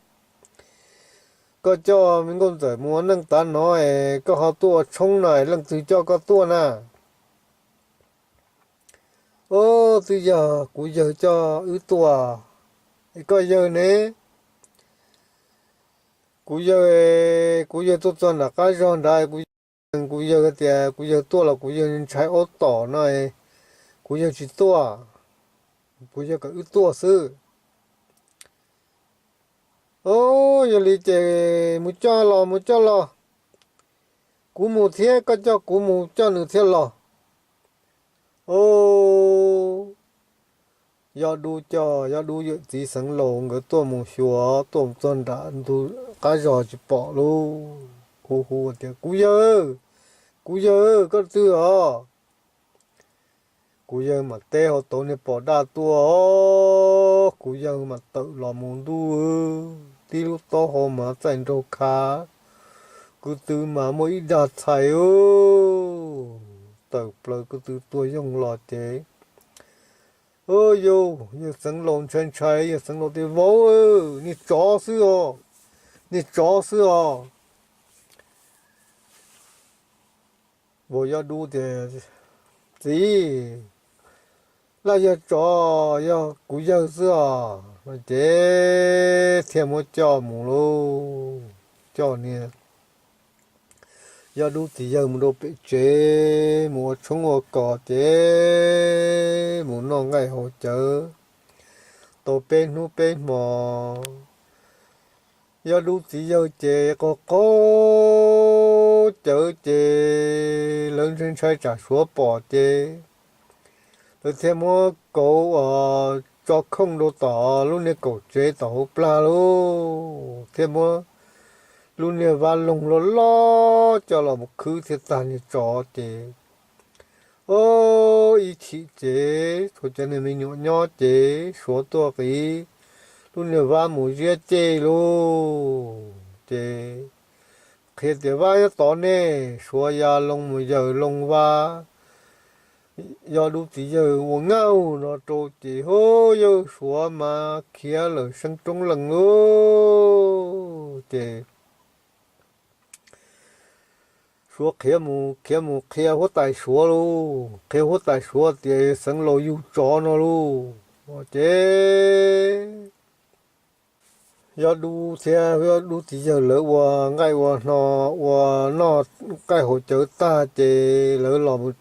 koj coj me nkauj ntxawm mus ua neej tav no es koj ho tuaj ua tshoob no es leej twg coj koj tuaj na? Ub, twb yog kuv yawg coj wb tuaj. Es koj yawg ne? Kuv yawg, kuv yawg tuaj txog nram qab zog nrad, kuv, kuv yawg tias kuv yawg tuaj los kuv yawg ntshai aub tom no, kuv yawg tsis tuaj, kuv yawg kom wb tuaj xwb. Ub, yog li ces mus coj los, mus coj los. Kuv mus thiab, koj coj kuv mus coj nws thiaj los. Ub, Yob Dub coj, Yob Dub yawm txiv xeev laus nkawd tuaj mus xyuas, tuaj mus txog nram ntug qab zog tsis pom lauj. Hu hu tias, kuv yawg, kuv yawg, koj twg os? Kuv yawg mam teb hauv tauv niag pos daj tuaj, kuv yawg mam tawm los mus ntuj, tib lub taub hau mas txaij nraug khav, kwv tw mas muaj ib dag txhais, tawm plaws kwv tw tuag yoog los ces, yawg, yawg xeev laus ntshai ntshai, yawg xeev laus tias, vauv, niag tsov xwb os, niag tsov xwb os. Vauv Yob Dub tias, txiv, laj yog tsov, yog kuv yawg xwb os. No ces thiaj muab coj mus lauj, coj niag Yob Dub txiv yawg mus rau pem tsev mus ua tshoob ua kos ces mus noj nqaij haus cawv tau peb hnub peb hmo. Yob Dub txiv yawg ces qaug qaug cawv ces lawv ntshai ntshai tsam Suav pom ces lawv thiaj muab kauv uas tso khooj rau tom lub niag kaum tsev tom hauv plag lauj, thiaj muab lub niag vab loog loj loj coj los mus khwb thiaj tag niag tsov ces, o, ib chim ces thaum cov niag me nyuam nyob ces Suav tuaj qiv lub niag vab mus ziab ceg lauj ces qhia tias, vab nyob tod ne, Suav ya loo mus yaws loo vab, Yob Dub txiv yawg ua ngaj no rau ces, hu, yawg Suav mas khiav lawm seeb roob lees lauj ces Suav khiav mus khiav mus qhia huab tais Suav lauj, qhia huab tais Suav tias yawg xeev laus yug tsov no lauj. Ces Yob Dub thiab Yob Dub txiv yawg lawv ua nqaij ua hno, ua noj nqaij haus cawv tag ces lawv los mus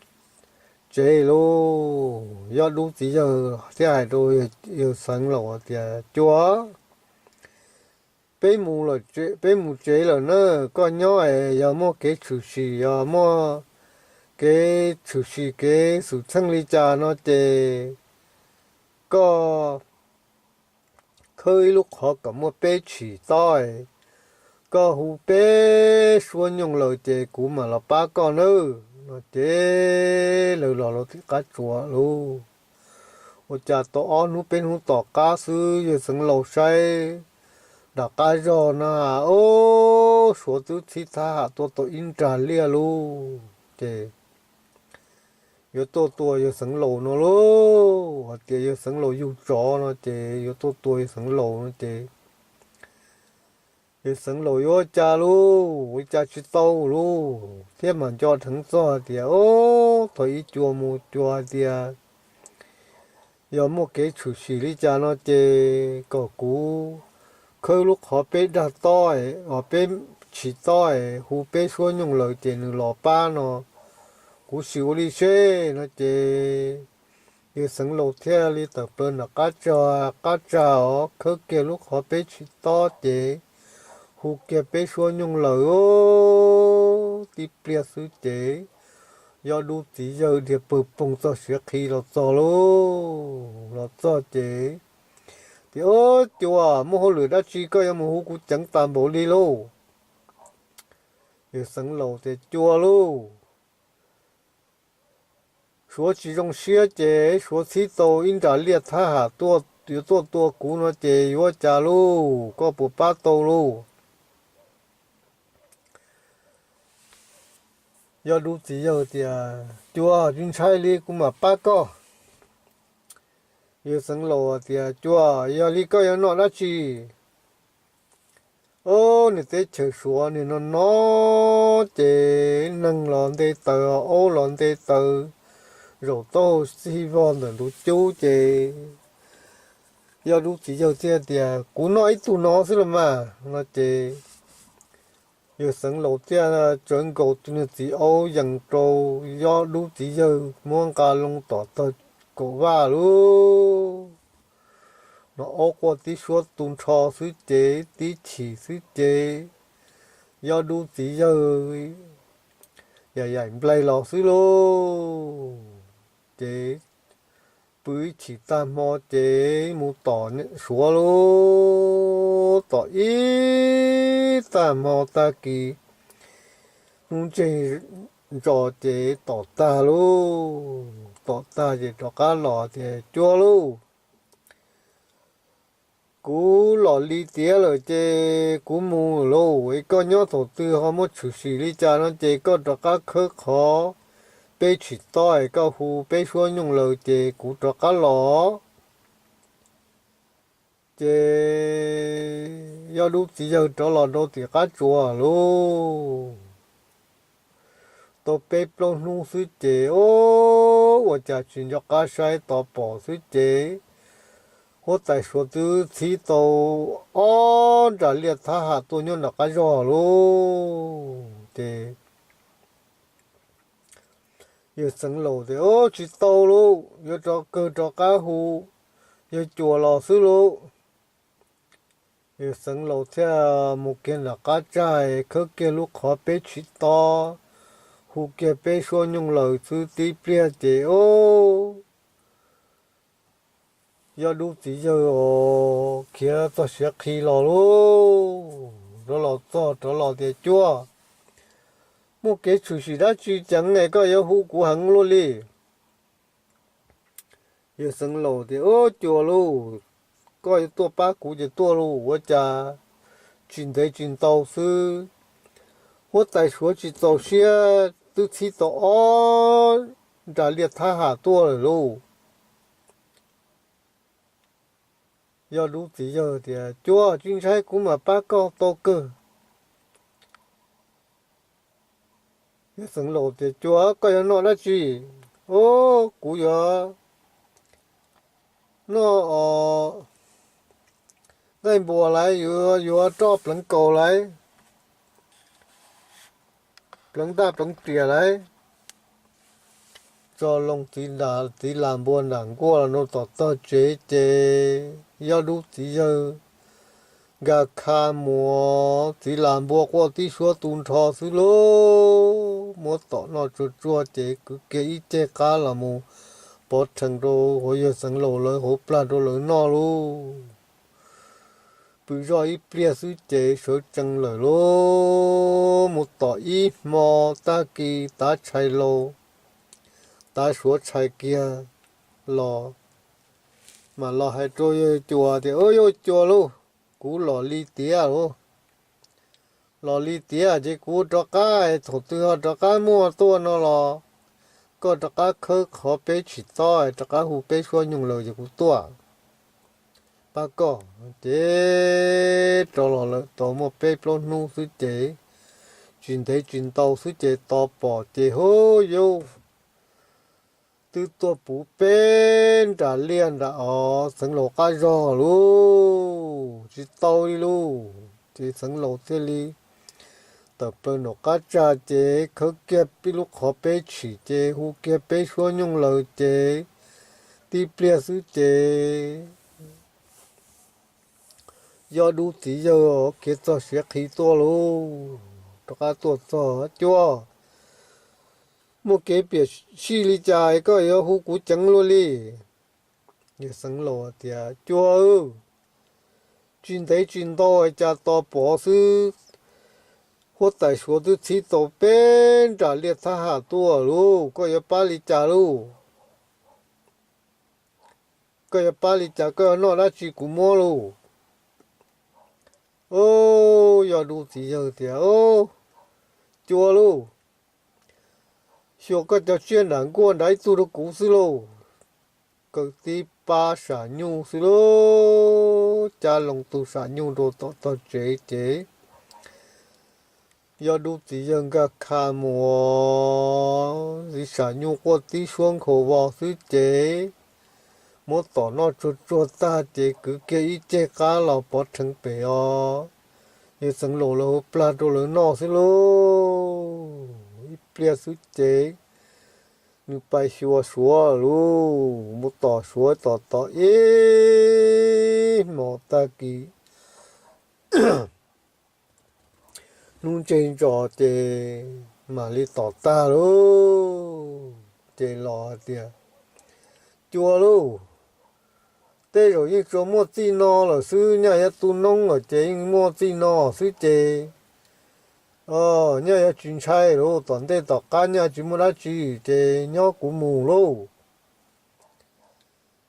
tsev lauj. Yob Dub txiv yawg thiaj hais rau yawg xeev laus tias, cuaj, peb mus tsev lawm na, koj nyob es yog muaj kev tshwm sim, yog muaj kev tshwm sim kev xwm txheej li cas no ces koj khawb ib lub qhov kom muaj peb tshim tob, koj hu peb suab nyooj lawm ces kuv mam los pab koj nawb. No ces lawv los rau tim qab tsuas lauj. Ua cas tau ob hnub peb hnub tom qab xwb yawg xeev laus saib nram qab zog na, o, Suav twb txhib thab ham tuaj tau ib nrag liaj lauj. Ces yuav tuaj tua yawg xeev laus no lauj, hais tias yawg xeev laus yug tsov no ces yuav tuaj tua yawg xeev laus no ces Yawg Xeev Laus yuav ua cas lauj, ua cas tsis tau lauj, thiab mas nco dheev txog tias, ob, thaum ub cua mus cua tias yog muaj kev tshwm sim li cas no ces kom kuv khawb lub qhov peb dag tob, os, peb tshim tob es hu peb suab nyooj laws ces nws los pab no, kuv sim ua li seb no ces yawg Xeev Laus thiaj li tawm plaws nram qab tsag, qab tsag os, khawb kiag lub qhov peb tshim tob ces hu kiag peb suab nyooj laws, tib pliag xwb ces yog dub txiv yawg dhia pawg poog txog siav qhi los txog lauj. Los txog ces tias, ob, cua, muaj hauj lwm dab tsi koj yuav mus hu kuv ceev tas npaum li lauj? Yawg Xeev Laus tias, cua lauj, suav tsis zoo siab ces suav txhib tau ib nra liaj thab ham tuaj, yuav tuaj tua kuv no ces yuav ua cas lauj, koj puas pab tau lauj? Yog dub txiv yawg tias, cua, tsis ntshai li, kuv mam pab koj. Yawg Xeev Laus tias, cua, yog li koj yuav noj dab tsi? Ob, niag teb chaws suav niag no no ces neeg los nte taws, aub los nte taws, zaum taub hau txij vog ntawm ntuv cub ces yog dub txiv yawg thiaj tias, kuv noj ib tug no xwb los mas no ces yawg Xeev Laus thiaj tsawv nkaus tus niag txiv aub yees rau yog dub txiv yawg muab nqa loo tom tag kaum vaj lauj. No aub quaj tib suab tu nrho xwb ces tib chim xwb ces yog dub txiv yawg yaim yaim nplaig los xwb lauj. Ces pw ib chim tag hmo ces mus tom suav lauj. Tom ib tag hmo tag kis hnub ntseg ntso ces tom tag lauj. Tom tag ces rov qab los tias, cua lauj, kuv los li tiav lawm ces kuv mus lauj. Es koj nyob thaum twg ho muaj tshwm sim li cas no ces koj rov qab khawb qhov peb tshim tob es koj hu peb suab nyooj laws ces kuv rov qab los. Ces yog dub txiv yawg rov los rau tim qab tsuas lauj. Tau peb plaub hnub xwb ces, o, ua cas tsis nco qab saib tod pom xwb ces huab tais suav twb txhib tau ob nra liaj thab ham tuaj nyob nram qab zog lauj. Ces yawg Xeev Laus tias, o, tsis tau lauj, yuav rov kawg rov qab hu yawg Cuas los xwb lauj. Yawg Xeev Laus thiaj mus kiag nram qab tsag, khawb kiag lub qhov peb tshim tob, hu kiag peb suab nyooj laws xwb tib pliag ces, o, yog dub txiv yawg os khiav txog siav qhi los lauj. Rov los txog rov los tias, cuab, muaj kev tshwm sim dab tsi ceev es koj yuav hu kuv heev luaj li? Yawg Xeev Laus tias, o, cuab lauj, koj yuav tuaj pab kuv ces tuaj lauj, ua cas tsis ntev tsis ntau xwb huab tais suav tsis txaus siab twb txhib tau ob nra liaj thab ham tuaj lawm lauj. Yog dub txiv yawg tias, cuab, tsis ntshai, kuv mam pab koj tau kawg. Yawg Xeev Laus tias, cuab, koj yuav noj dab tsi? O, kuv yuav noj os, nqaij npua lauj, yuav roj pleev kaus lauj, pleev ntaj pleev riam lauj. Tso loo txiv las npua nram nkuaj los rau tom tog tsev ces yog dub txiv yawg nkag kha mus, txiv las npua quaj tib suab tu nrho xwb lauj. Muab tom noj tsuag tsuag ces kwv kiag ib ceg qab los mus pov rhees rau hauv yawg Xeev Laus lawv hauv plag rau lawv noj lauj. Pw zoj ib pliag xwb ces sawv tsees lawm lauj. Mus tom ib hmo tag kis tav tshais laus, tav suav tshais kiag los, mam los hais rau yawg Cuas tias, o, yawg Cuas lauj, kuv los li tiav lauj. Los li tiav ces kuv rov qab, thaum twg ho rov qab muaj tuaj no los koj rov qab khawb qhov peb tshim tob, rov qab hu peb suab nyoog laws ces kuv tuaj. pab koj. Ces rov los lawm tau muaj peb plaub hnub xwb ces, tsis ntev tsis ntau xwb ces tos pom ces hub yub, twb tuaj puv peb nram liaj nram os Xeev Laus qab zog lauj, tsis tau li lauj. Ces Xeev Laus thiaj li tawm plaws nram qab tsag ces khawb kiag peb lub qhov peb tshim ces hu kiag peb suab nyooj lawm ces tib pliag xwb ces Yob Dub txiv yawg khiav txog siav qhi tuaj lauj, rov qab tuaj txog, Cuaj, muaj kev piam sij li cas koj yuav hu kuv ceev luaj li? Yawg Xeev Laus tias, Cuaj, tsis ntev tsis ntau cas tos pom xwb, huab tais Suav twb txhib tau peb nram liaj thab ham tuaj lauj, koj yuav pab li cas lauj? Koj yuav pab li cas, koj yuav noj dab tsi kuv muab lauj. Ub, Yob Dub txiv yawg tias, Cuaj lauj, xyuas koj cov tsiaj nram nkuaj nrad ib tug rau kuv xwb lauj. Kaw tib pab sam nyuj xwb lauj, cab loo tus sam nyuj rau tom tog tsev ces Yob Dub txiv yawg nkag kha mus, txiv sam nyuj quaj tib suab nkhaus vos xwb ces muab tom noj tsuag tsuag tag ces kwv kiag ib ceg qab los pov rheev pem os. Yawg Xeev Laus lawv hu plag rau lawv noj xwb lauj. Ib pliag xwb ces nws pais xyuas Suav lauj, mus tom Suav tom tom ib hmos tag kis hnub ntseg ntsos ces mam li tom tag lauj. Ces los hais tias, Cuaj lauj, tej zaum yeej tsuas muaj txij no lawm xwb, nyaj yuav tu noob lawm ces yeej muaj txij no xwb ces, o, nyaj yuav tsis ntshai lauj, tom ntej tom qab nyaj tsis muaj dab tsi ces nyob kuv mus lauj.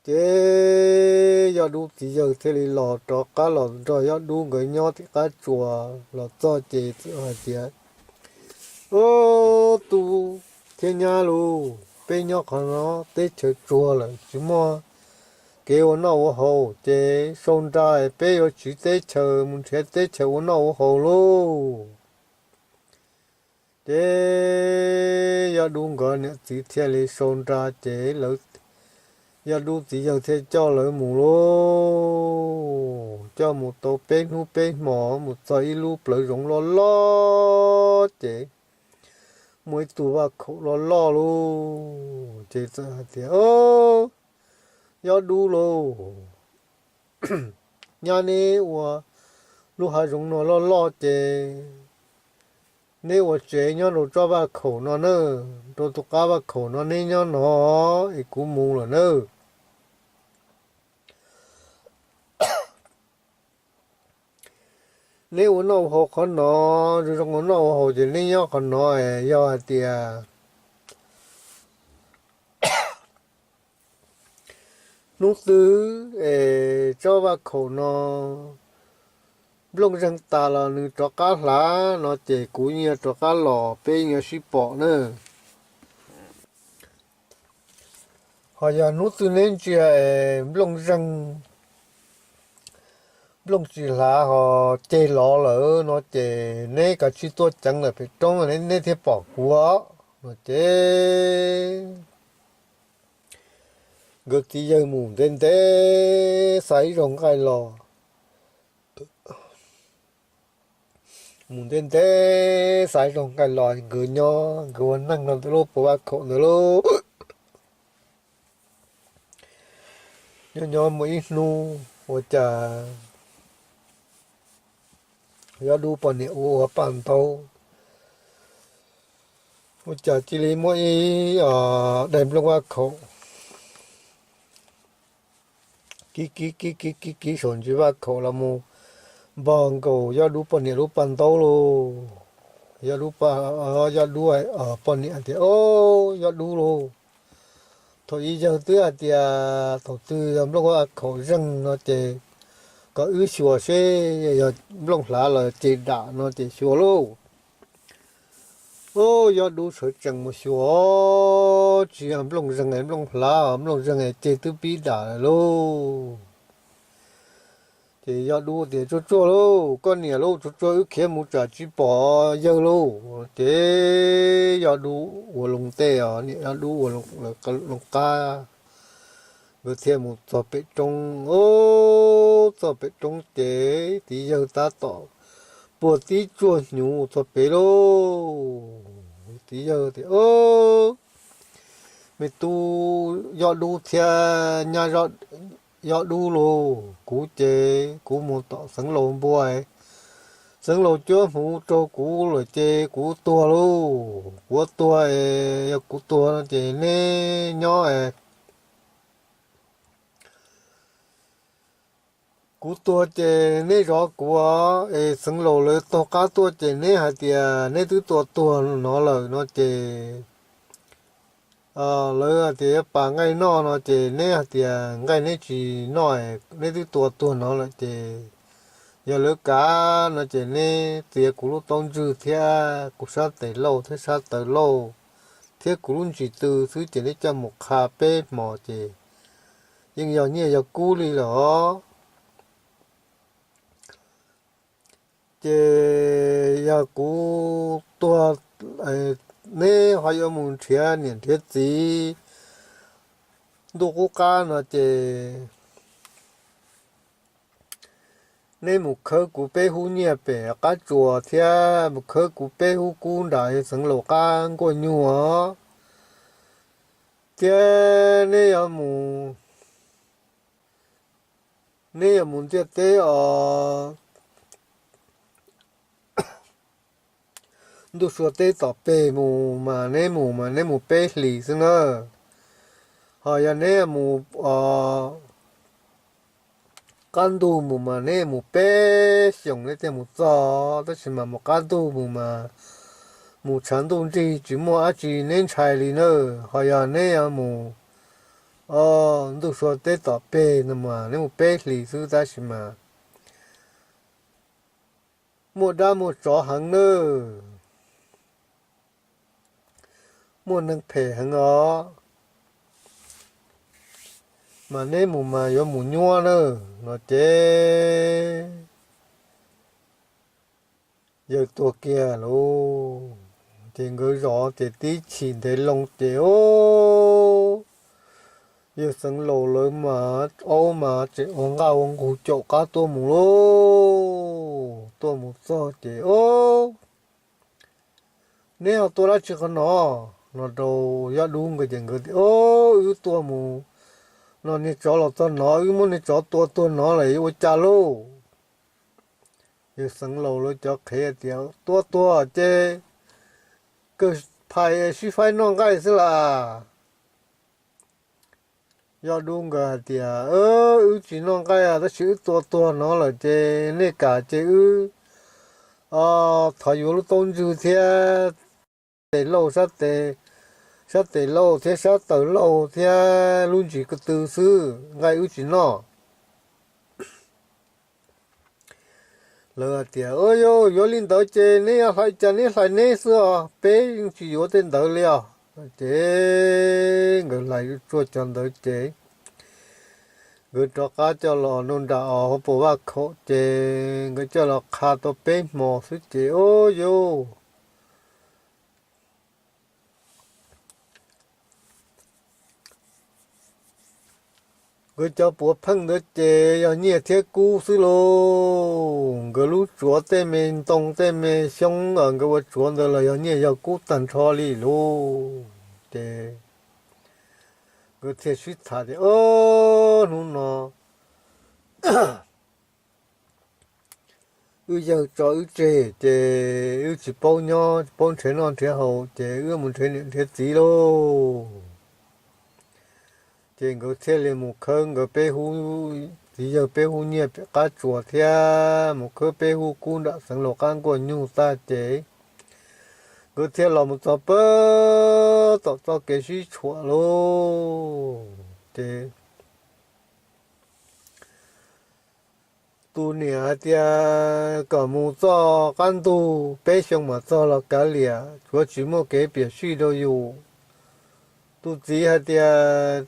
Ces Yob Dub txiv yawg thiaj li los rov qab los nrog Yob Dub nkawd nyob tim qab tsuas los txog ces txawm hais tias, Ub, tub thiab nyab lauj, peb nyob qhov no teb chaws tsuag lawm tsis muaj kev ua noj ua haus ces sau nra peb yuav tsiv teb chaws mus nrhiav teb chaws ua noj ua haus lauj. Ces Yob Dub nkawd niam txiv thiaj li sau nra ces lawv, Yob Dub txiv yawg thiaj coj lawv mus lauj. Coj mus tau peb hnub peb hmos mus txog ib lub plawv zoov loj loj ces muaj ib tug vaj khaum loj loj lauj. Ces txawm hais tias, Yob Dub lauj, nyab neb ua lub hav zoov no loj loj ces neb ua tsev nyob rau tsob vaj khaum no na, rau tus qab vaj khaum no neb nyob no es kuv mus lawm na. Neb ua noj ua haus qhov no, zoo zoo ua noj ua haus ces neb nyob qhov no, yog hais tias hnub twg es tsob vaj khaum no nplooj zeeg tas los nws rov qab hlav no ces kuv yeej yuav rov qab los peb yeej yuav sib pom na. Ho yog hnub twg neb ntsia es nplooj zeeg, nplooj tsis hlav ho ceg lov lawm no ces neb kav tsij tuaj ceev lawm pem roob neb thiaj pom kuv no ces nkawd txiv yawg mus ntev ntev xa ib zaug nqaij los, mus ntev ntev xa ib zaug nqaij los nkawd nyob nkawd ua neej no ntawm lub puas vaj khaum ntawd lauj. Nyob nyob muaj ib hnub ua cas Yob Dub poj niam ua ua paj ntaub, ua cas cia li muaj ib daim nplooj vaj khaum kiv kiv kiv kiv kiv kiv saum ntsis vaj khaum los mus npog nkaus Yob Dub poj niam lub paj ntaub lauj. Yob Dub, Yob Dub poj niam tias, Au, Yob Dub lauj, thaum ub yawg twb hais tias thaum twg yog nplooj vaj khaum zeeg no ces kom wb xyuas seb yog nplooj hlav los ceg dam no ces xyuas lauj. Au, Yob Dub sawv tsees mus xyuas, tsis yog nplooj zeeg, nplooj hlav, nplooj zeeg ceg twb pib dam lawm lauj. Ces yog dub tias, Tsuag tsuag lauj, koj niam lauj, tsuag tsuag wb khiav mus tsam tsis pom yawg lauj. Ces yog dub ua loo tej os, niam yog dub ua loo qab, nkawd thiaj mus txog pem roob. Txog pem roob ces txiv yawg tab tom puag tib tsuag hnyuv txog pem lauj. Txiv yawg tias, Me tub yog dub thiab nyab yog dub lauj, kuv ces kuv mus tom xeev laus npua, xeev laus cuab hmuv rau kuv lawm ces kuv tuag lauj. Kuv tuag, yog kuv tuag no ces neb nyob, kuv tuag ces neb zov kuv, es xeev laus lawv taug qab tuaj ces neb hais tias neb twb tua tuag no lawm no ces lawv hais tias yuav pas nqaij noj no ces neb hais tias nqaij neb tsis noj, neb twb tua tuag no lawm ces yog lawv kav no ces neb txiav kuv lub taub ntswg thiab kuv sab tes lauj thiab sab taw lauj thiab kuv lub ntsis tw xwb ces neb coj mus qha peb hmos ces yeej yog nyiaj yog kub li lawm os. Ces yog kuv tuag, neb ho yuav mus nrhiav niam nrhiav txiv ntuj qub qab no ces neb mus khawb kuv peb hub nyiaj pem qab tsuas thiab mus khawb kuv peb hub kub nram xeev laus qab nkuaj nyuj os. Thiab neb yuav mus, neb yuav mus ntiaj teb os, ntuj sua teb tom peg mus mas neb mus mas neb mus peb hlis xwb na. Ho yog neb mus qab ntug mus mas neb mus peb xyoos neb thiaj mus txog, tab sis mas mus qab ntug mus mas mus tshav ntuj nrig tsis muaj dab tsi neb ntshai li na. Ho yog neb yuav mus ntuj sua teb tom peg no mas neb mus peb hlis xwb tab sis mas muaj dab muaj tsov heev nawb, muaj neeg phem heev os, mas neb mus mas yuav mus nyuab na no ces yawg tuag kiag lauj. Ces nkawd zov ces tib chim ntev loo ces o, yawg xeev laus lawv mas aub mas tseem ua nqaj ua nqug caum qab tuaj mus lauj. Tuaj mus txog ces o, neb ho tuaj dab tsi qhov no no rau yog dub nkawd ces nkawd tias o, wb tuaj mus no niag tsov los txog no, wb muab niag tsov tua tuag no lawm yuav ua cas lauj? Yawg xeev laus lawv cov qhev tias tua tuag ces kawg phais sib faib noj nqaij xwb las. Yog dub nkawd hais tias wb tsis noj nqaij tab sis wb tua tuag no lawm ces nej kam ces wb thov yuav lub taub ntswg thiab tes lauj, sab tes lauj thiab sab taw lauj thiab lub ntsis ko tw xwb, nqaij wb tsis noj. Lawv hais tias u, yuav li ntawd ces neb yuav hlais cas neb hlais neb xwb os, peb yeej tsis yuav tej ntawd li os. Ces nkawd hlais tsuag cov ntawd ces nkawd rov qab coj los nram os hauv paus vaj khaum ces nkawd coj los qha tau peb hmos xwb ces u, yuav nkawd cov puav pheej ntawd ces yog nyiaj thiab kub xwb lauj. Nkawd lub tsuav tej me ntoo tej me xyoob nkawd ua tsuav ntawd los yog nyiaj yog kub tag nrho li lauj. Ces nkawd thiaj sib tham tias o, hnub no wb yawg tso wb tseg ces wb tsis paub nyob tsis paub nrhiav noj nrhiav haus ces wb mus nrhiav niam nrhiav txiv lauj. Ces nkawd thiaj li mus khawb nkawd peb hub, txiv yawg peb hub nyiaj pem qab tsuas thiab mus khawb peb hub kub nram xeev laus qab nkuaj nyug tag ces nkawd thiaj los mus txog pem tom txoj kev sib tshuam lauj. Ces tus niam hais tias kom mus txoj qab ntug peb xyoo mas txog los kav liam, tsuav tsis muaj kev piam sij rau yus. Tus txiv hais tias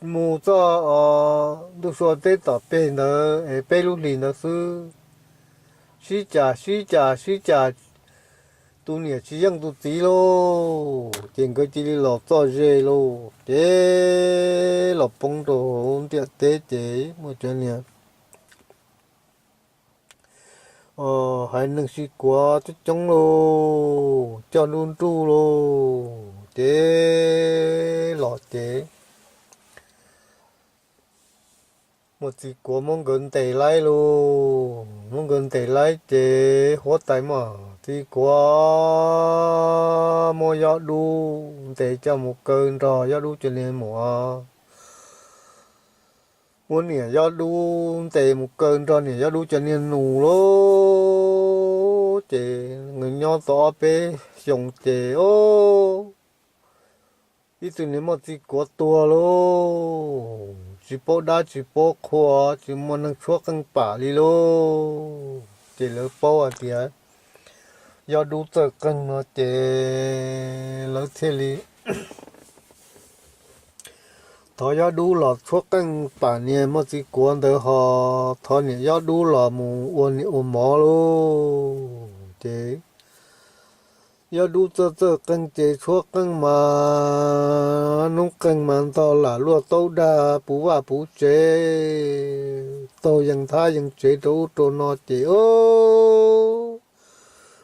mus txog ntuj sua teb tom peg ntawd es peb lub hlis ntawd xwb, sib cav sib cav sib cav, tus niam tsis yeej tus txiv lauj, ces nkawd cia li los txog ze lauj, ces los poob rau hauv ntiaj teb ces muaj cov niag haiv neeg sib kuav coob coob lauj, coj nruj nruj lauj, ces los ces muaj txiv kuav muab nkawd ntes laib lauj, muab nkawd ntes laib ces huab tais muaj txiv kuav muab Yob Dub ntes coj mus kaw nrog Yob Dub cov niag muam, muab niam Yob Dub ntes mus kaw nrog niam Yob Dub cov niag nus lauj, ces nws nyob tau ob peb xyoos ces ib tug niag muaj txiv kuav tuag lauj, tsis paub dab tsis paub qhua, tsis muaj neeg tshuab qeej pam li lauj, ces lawv paub hais tias Yob Dub txawj qeej no ces lawv thiaj li thov Yob Dub los tshuab qeej pam niag muaj txiv kuav ntawd ho thov niam Yob Dub los mus ua niam ua mov lauj, ces Yob Dub txawj txawj qeej ces tshuab qeej mas noob qeej mas ntog lam luaj taub dag puv vaj puv tsev, taug yees thab yees tsev rau ub rau no ces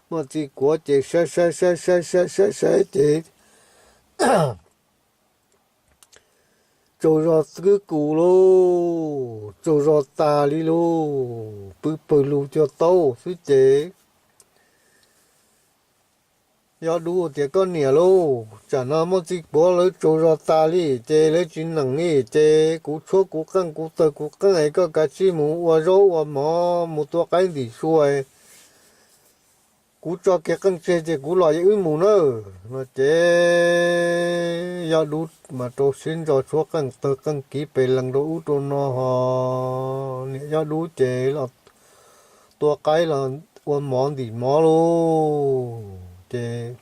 muaj txiv kuav ces saib saib saib saib saib saib saib ces tsaug zog twb kus lauj, tsaug zog tas li lauj, pw pawg lug cuag taub xwb ces Yob Dub tias koj niam lauj, tsam no muaj txiv kuav lawv tsaug zog tas li ces lawv tsis neem li ces kuv tshuab kuv qeej kuv txawg kuv qeej es koj kav tsij mus ua zaub ua mov mus tua qaib ntim sua, kuv tso kiag qeej tseg ces kuv los wb mus nawb no ces Yob Dub mas rau siab ntso tshuab qeej txawg qeej kiv pes lees rau ub rau no ho niam Yob Dub ces los tua qaib los ua mov ntim mov lauj ces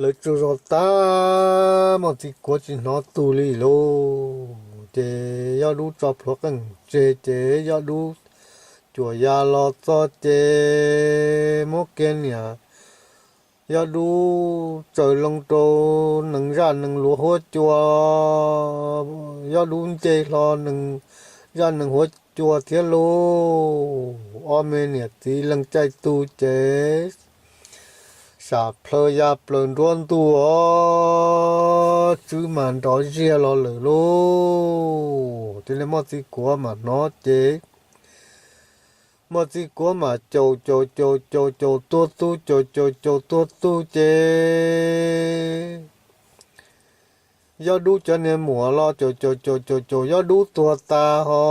lawv tsaug zog tas muaj txiv kuav tsis hnov tug li lauj ces Yob Dub tso plhuav qeej tseg ces Yob Dub cuam ya los txog ces muab kiag niam Yob Dub tsaws loo rau nees zaj nees luav huab cua, Yob Dub nce hlo nees zaj nees huab cua thiab lauj, ob me niam txiv lees caij tug ces sam plhaw ya plaws nruab ntug os, tswb mas nrov ziag los lawm lauj. Ces muaj txiv kuav mas hnov ces muaj txiv kuav mas caum caum caum caum caum tuag tug caum caum caum tuag tug ces Yob Dub cov niag muam los caum caum caum caum caum Yob Dub tuag tas ho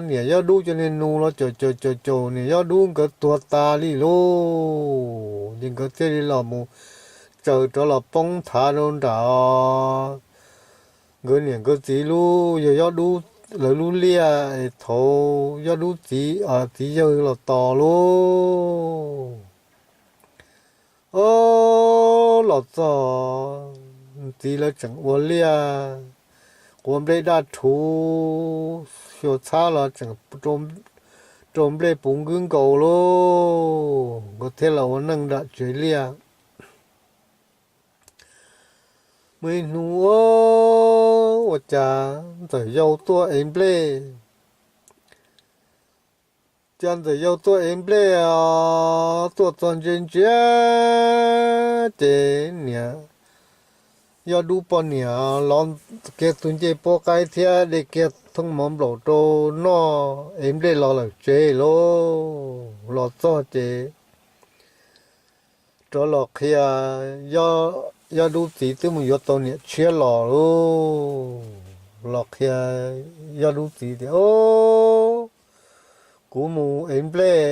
niam Yob Dub cov niag nus los caum caum caum caum niam Yob Dub nkawd tuag tas li lauj. Ces nkawd thiaj li los mus tsaws rov los poob nthav rau nram os. Nkawd niam nkawd txiv lub yog Yob Dub lawv lub liaj es thaum Yob Dub txiv, txiv yawg los tos lauj. Ob, los txog txiv lawv tseem ua liaj, quav nplej daj rhuv, xyuas txhab los tseem rau nplej puv nkwb nkaus lauj. Nkawd thiaj los ua neej nram tsev liaj. Muaj ib hnub ua cas ntxawm yau tuaj ev nplej. Cas ntxawm yau tuaj ev nplej os, tuaj txog ntsia ntsia ces niam Yob Dub poj niam los kiag tus ncej puab qaib thiab de kiag thooj mov nplaum rau noj ev nplej los lawm tsev lauj. Los txog ces rov los qhia Yob Dub txiv twb mus yuav tau niam tshiab los lauj. Los qhia Yob Dub txiv tias, Ob, kuv mus ev nplej,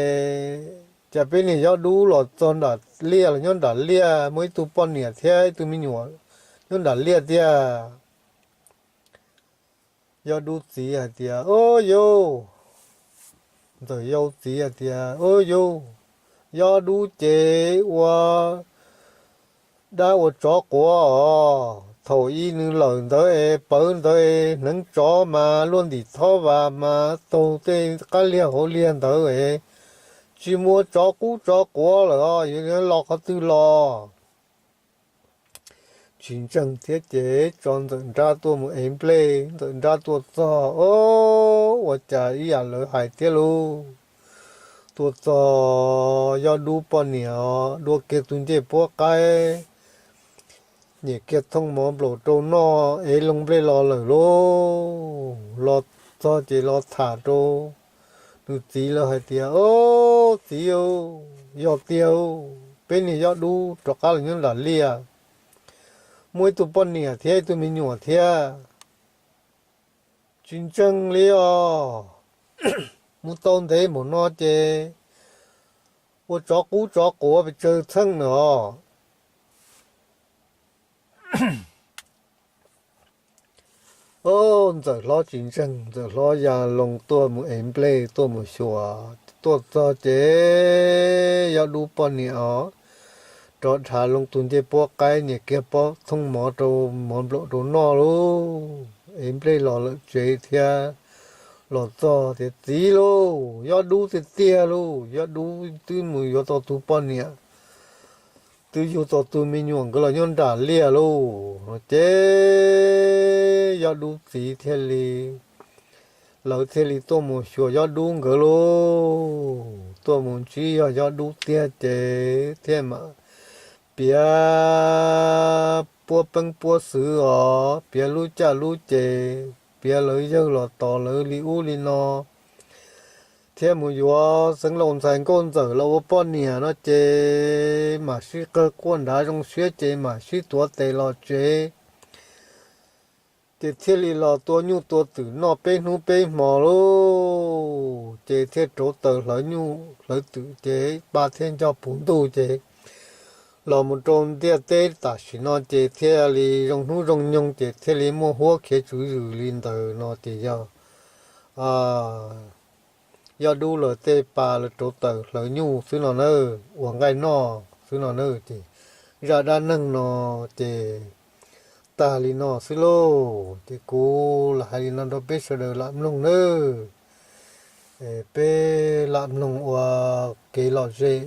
cas peb niag Yob Dub los txog nram liaj los nyob nram liaj, muaj ib tug poj niam thiab ib tug me nyuam nyob nram liaj tiag. Yob Dub txiv hais tias, Ob yau, ntxawm yau txiv hais tias, Ob yau, Yob Dub ces ua dab ua tsov quav os. Thaum ub nws lawm ntawd es pawv ntawd es hneev tsov mas luaj ntim thob vas mas taug tej qab liag hauv liag ntawd es tsis muaj tsov qub tsov quav lawm os, yuav los qhov twg los? Tsis ntseeg thiab ces tso Ntxawm Nrab tuaj mus ev nplej. Ntxawm Nrab tuaj txog, ua cas ib yam lawv hais thiab lauj. Tuaj txog Yob Dub poj niam dua kiag tus ncej puab qaib, niam kiag thooj mov nplaum rau noj, ev loo nplej los lawm lauj. Los txog ces los tham rau nws txiv lawv hais tias, Au, txiv, yog tiag, peb niag Yob Dub rov qab los nyob nram liaj, muaj ib tug poj niam thiab ib tug me nyuam thiab. Tsis ntseeg li os. Mus tau ntev mus no ces ua tsov qub tsov quav pes tsawg txheej no. Au, Ntxawm Hlob tsis ntseeg, Ntxawm Hlob ya loo tuaj mus ev nplej tuaj mus xyuas. Tuaj txog ces Yob Dub poj niam os, rov dhau loo tus ncej puab qaib, niam kiag thooj mov rau, mov nplaum rau noj lauj, ev nplej los lawm tsev thiab. Los txog tias, Txiv lauj, Yob Dub tiag tiag lauj, Yob Dub twb mus yuav tau tus poj niam, twb yug tau tus me nyuam, nkawd los nyob nram liaj lauj. Ces Yob Dub txiv thiaj li, lawv thiaj li tuaj mus xyuas Yob Dub nkawd lauj. Tuaj mus ntsib yog Yob Dub tiag ces thiaj mam piav puab peeb puab xwv os, piav lub caj lub ces, piav lawv yawg los tos lawv li ub li no, thiab mus yuav Xeev Laus ntxhais Nkauj Ntxawm los ua poj niam no ces mam sib qawg quaj nrad zoo siab ces mam sib tuav tes los tsev. Ces thiaj li los tua nyuj tua twm noj peb hnub peb hmo lauj. Ces thiaj rauv taws hlawv nyuj hlawv twm ces pa thiaj nco puv ntuj ces los mus rau ntiaj teb tam sim no ces thiaj li zoo hnub zoo nyoog ces thiaj li muaj huab khiav tswv zwm li ntawd no ces yog Yob Dub lawv tej pa lawv rauv taws hlawv nyuj xwb no na, ua nqaij noj xwb no na. Ces zaj dab neeg no ces tag li no xwb lauj. Ces kuv lam hais li no rau peb sawv daws lam mloog nawb. Peb lam mloog ua kev lom zem